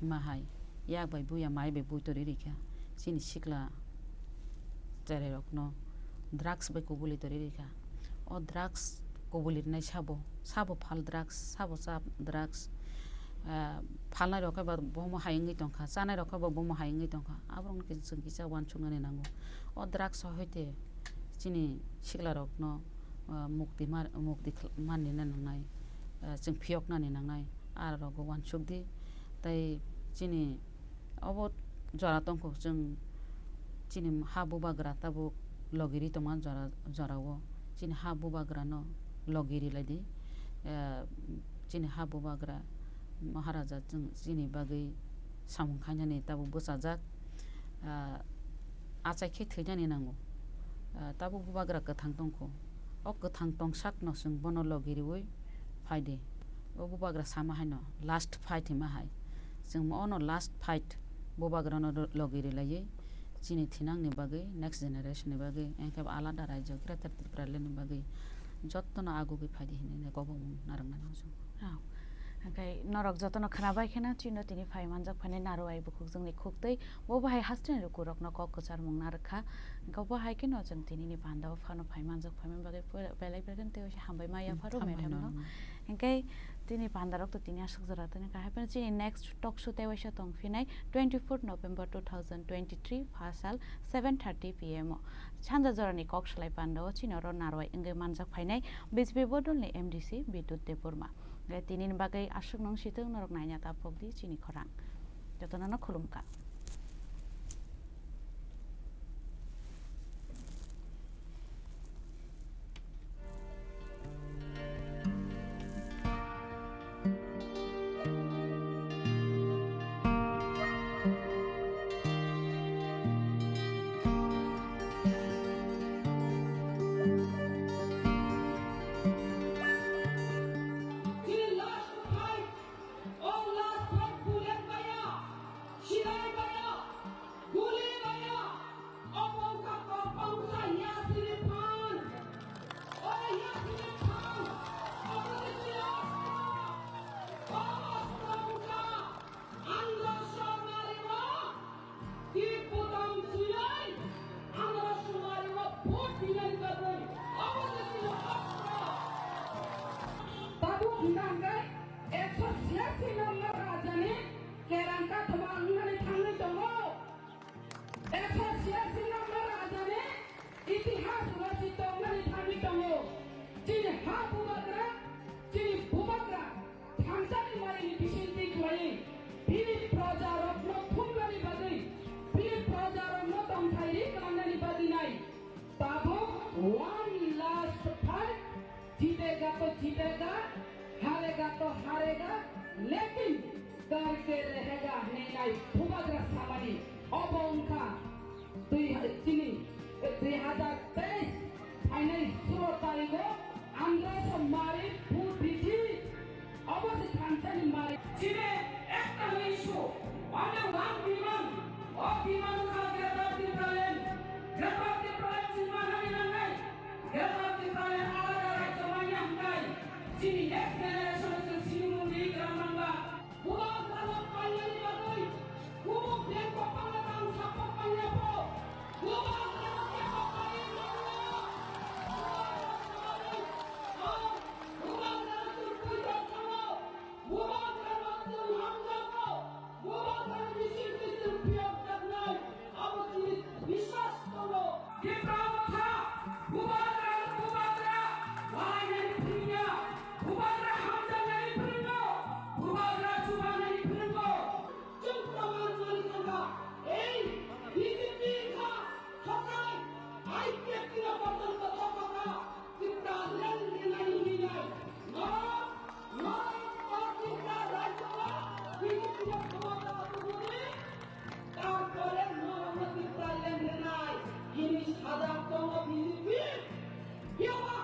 hima hai yak bai buya mai bai bui tori rikha chini sikla cherairokno drugs bai kubuli tori rikha. O drugs kubuli rinai sabo, sabo phal drugs, sabo cha drugs, ah, phalnai rok khe bo bomo hai wngwi tongkha, chanai rok khe bo bomo hai wngwi tongkha. Aborokno kisa chwng kisa uansuknani nango. O drugs hoite chini siklarokno, ah, mukti mar-, mukti khl-, manlina nangnai, ah, chwng phiyoknani nangnai, aro rokbo uansukdi. Tei chini Obo jora tongkho chwng chini ha bubagra tabuk logi ri tongma jora, jorao chini ha bubagrano logi ri laidi. Eh, chini ha bubagra Maharaja chwng chini bagwi samung khainani tabuk bwchajak. Ah, achai khe thwinani nango. Ah, tabuk bubagra kwthang tongkho. O kwthang tongsakno chwng bono logi riwi phaidi. O bubagra sama haino last fight hima hai. Chwng ono last fight bubagrano ro-, logi rilaiwi chini thinangni bagwi, next generation ni bagwi, engkhe bo alada rajyo Greater Tipraland ni bagwi jottono agugwi phaidi hinwi kobong narwknani muchungo. Oh. Hwnkhe norok jotono khwnabai kheno chino tini phai manjak phainai Narwai bukhukjwngni khuktwi bo bahai hasteni lukurokno kok kwcharmung narwkha. Hwnkhe bo hai kheno chwng tinini pandao phano phai manjak phaimani bagwi pura belai belai kheno tei hambai ma yapharo madam no. Hambai no. Hwnkhe tini pandarok to tini aswk jora tongkha hai phano chini next talk show tei waisa tongphinai twenty four November two thousand twenty three pha sal seven thirty P M o. Sanja jorani kok salai pandao chini oro Narwai wngwi manjak phainai B J P bodolni M D C Bidut Debbarma. Tini ni bagwi aswk nung sitwng norok naina ta pokdi chini khorang. Jotono no khulumkha. Chini last fight, o last fight bullet maya, sinai maya, guli maya, obo wngkha kok bangsa Yasini phan. O Yasini phan, obo ni chini ostro, o ostro wngkha Andhra Sharma Rao. Tip button suyai, Andhra Sharma Rao vote binani bagwi obo se chini hokno. Tabuk hwnka hwnkhe ekso chiyasi number rajani kerang kathoma wngnani thangwi tongo. Ekso chiyasi number rajani itihas rachito wngnani thangwi tongo. Chini ha bubagra, chini bubagra thangsani marini bisingtwi khlaiwi bini projarokno thumnani bagwi, bini projarokno tongthai ri klangnani bagwi nai. Tabuk one last fight, jitega to jitega, harega to harega, lekin karke rehega hwnwi nai bubagra samani. Obo wngkha Dui ha-, chini, eh, dui hazar teis phainai sulo tarigo Andhra Sharma Rao vote ridi. Obo se thangsani mari. Chini ekta issue, only one demand. O demand wngkha Greater Tipraland. Greater Tipraland chini manani nangnai. Greater Tipraland alada rajyo manya hwnkhai. Chini next generation se sinimung ri gra mangba. Bubagrano painani bagwi kubuk bengkok pangna tang sapak pangya pho. Bubagrano kebo paiwi manya. Bubagrano paiwi, o, Bubagrano chwng puitok thango. Bubagrano chwng hamjakgo. Bubagrano bising bising phiyok jaknai. Abo chini biswas tongo. Tipra motha, Bubagra, Bubagra, walainani phwrwngya, Bubagra hamjaknani phwrwngo, Bubagra chubanani phwrwngo. Chwng proman manwi thangkha, ei B J P kha thokai, I P F T no porjonto thokokha, Tipraland rinani hinwi nai. Norok, norok o Tripura rajyo o B J P no khomota o tubudi, tarpore norokno Tipraland rinai hinwi sajak tongo B J P. Phiya ba,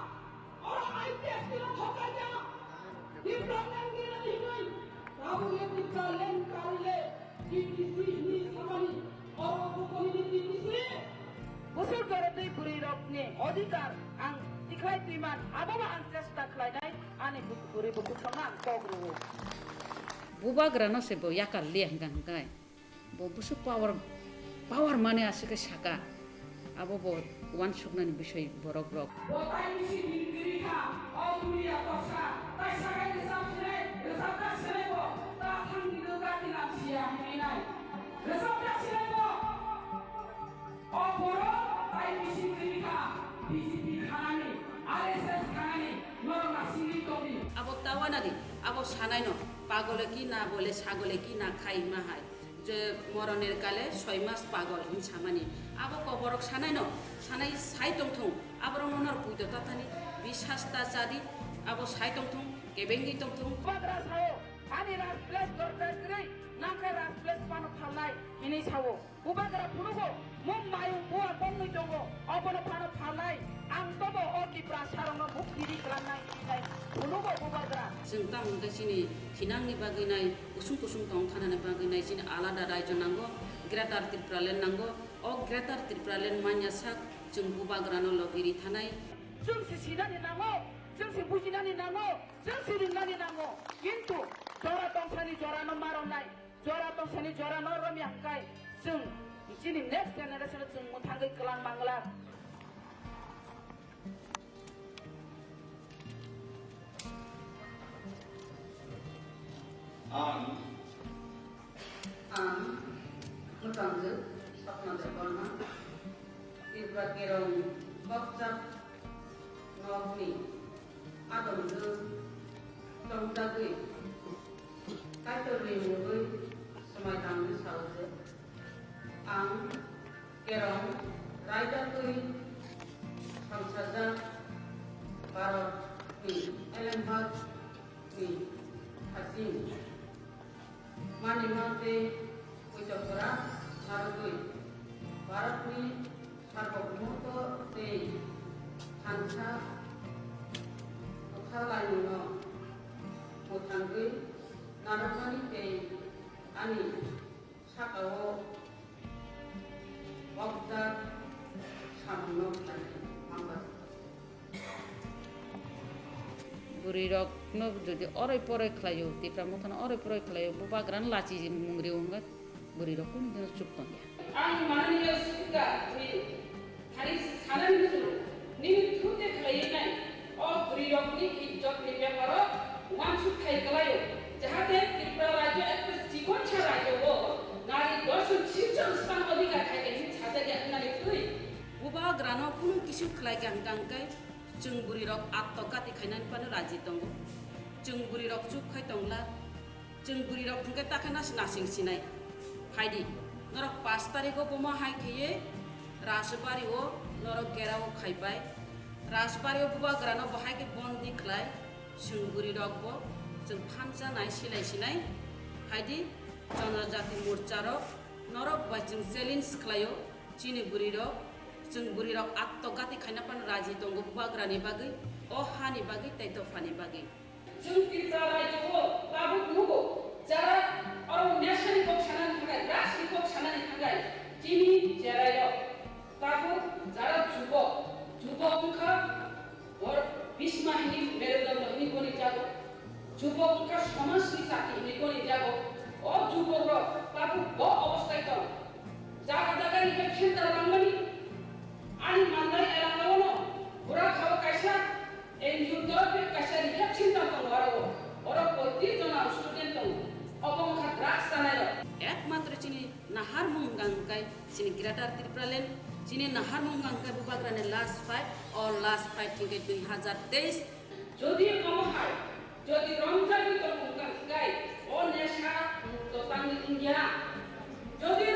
oro I P F T no thokaija, Tipraland rinani hinwi, tabukle Tipraland karile, T T C hinwi samani Ni odhikar ang tikhlai twiman, abobo ang chesta khlainai, ani bu-, bwrwi bwkhukno ang kok rwo. Bubagrano se bo yakar liya hwnkha hwnkhe, bo bwswk power, power mani aswk khe saka, abo bo uansuknani bisoi borok rok. Bo tai bisi din kwrwi kha, o duniya kosa, tai sakai rwchap sinai, rwchapjak sinai bo, ta thang ni do gati lam siya hinwi nai. Rwchapjak sinai bo. O borok tai bisi kwrwi kha, B J P khanani, R S S khanani, norok nasingwi tongdi. Abo tawana di, abo sanaino, pagole ki na bole, sagole ki na khai ma hai. Je moroner kale soi mas pagol hin samani. Abo koborok sanaino, sanai sai tongthung, aborokno norok puito tathani, bisas ta chadi, abo sai tongthung, kebengwi tongthung. Bagra sao, ani Raj Place dorkar kwrwi, nangkhe Raj Place phano phalnai, hinwi sao. Bubagra phunugo, mung mayung bua bongni tongo, obono phano phalnai, ang tobo o Tiprasarokno mukti ri klangnai hinwi phunugo Bubagra. Chwng tamo hwnkhe chini thinangni bagwi nai, kusung kusung tong thanani bagwi nai, chini alada raijo nango, Greater Tipraland nango, o Greater Tipraland manya sak chwng Bubagrano logi ri thanai. Chwng se sinani nango, chwng se bujinani nango, chwng se ringnani nango, kintu jora tongsani jorano maronnai. Jora tongsani jora no romya hwnkhe chwng chini next generation o chwng mwthangwi kwlang mangla. Ang, ang mwtangjwk Sapna Debbarma, Tripura Kerong Kokchap nokni adongjwk chongjagwi Kaitorni mungwi swmai tangwi sao je, ang Kerong raidagwi songchajak Bharatni Elembakni haching manima tei poito kwrak narwgwi Bharatni sarbobomoto tei thansa kwthar laimungno mwthangwi narwknani tei ani sakao bokjak samungno khlai mangba. Bwrwi rokno jodi oroi poroi khlaio, Tipra Mothano oroi poroi khlaio, Bubagrano lachi mung rio hwnkhe bwrwi rok kunu dino chup tongya. Ang mananiya speaker ni thani sanani muchungo nini thute khlaiwi nai o bwrwi rokni ijjot ni beparo wansuk khai kwlaio, jahate Tripura rajyo ekta chikon sa rajyo o nari dorshon sirjon sthan adhikar khai khe hinwi sajak ya wngnani twi. Bubagrano kunu kisu khlai kha hwnkha hwnkhe, chwng bwrwi rok atto gati khainani phano raji tongo. Chwng bwrwi rok chup khai tongla. Chwng bwrwi rok hwnkhe takhe nas-, nasing sinai. Phaidi, norok pash tarikh o bomo hai khaiye Rajbari o norok gherao khaibai. Rajbari o Bubagrano bo hai khe bondi khlai. Chwng bwrwi rok bo chwng phansa nai silai sinai. Phaidi, Janajati Morcha rok norok bai chwng challenge khlaio. Chini bwrwi rok, chwng bwrwi rok atto gati khaina phano raji tongo Bubagrani bagwi, o hani bagwi tei dophani bagwi. Chwng Tripura rajyo o tabuk nugo, jara oro nesani kok sanani thangkai, drugs ni kok sanani thangkai, chini cherai rok tabuk jara jubok, jubok wngkha Bor-, Bhisma hini merudondo hini goni jago. Jubok wngkha somajni chati hini goni jago. O jubok rok tabuk bo obostai tong. Jaga jaga ni khe center langmani. Ani mandai elaka o no bura khao kaisa N G O torof ni kaisa rehab center tongo aro. Oro poitris jona student tongo. Obo wngkha drugs chanai rok. Ekmatro chini naharmung wngkha hwnkhe chini Greater Tipraland, chini naharmung wngkha hwnkhe Bubagrani last fight, o last fight hwnkhe dui hazar teis. Jodi omo hai, jodi romjagwi tongo wngkha hwnkhe o nesha mukto tangwi wngya. Jodi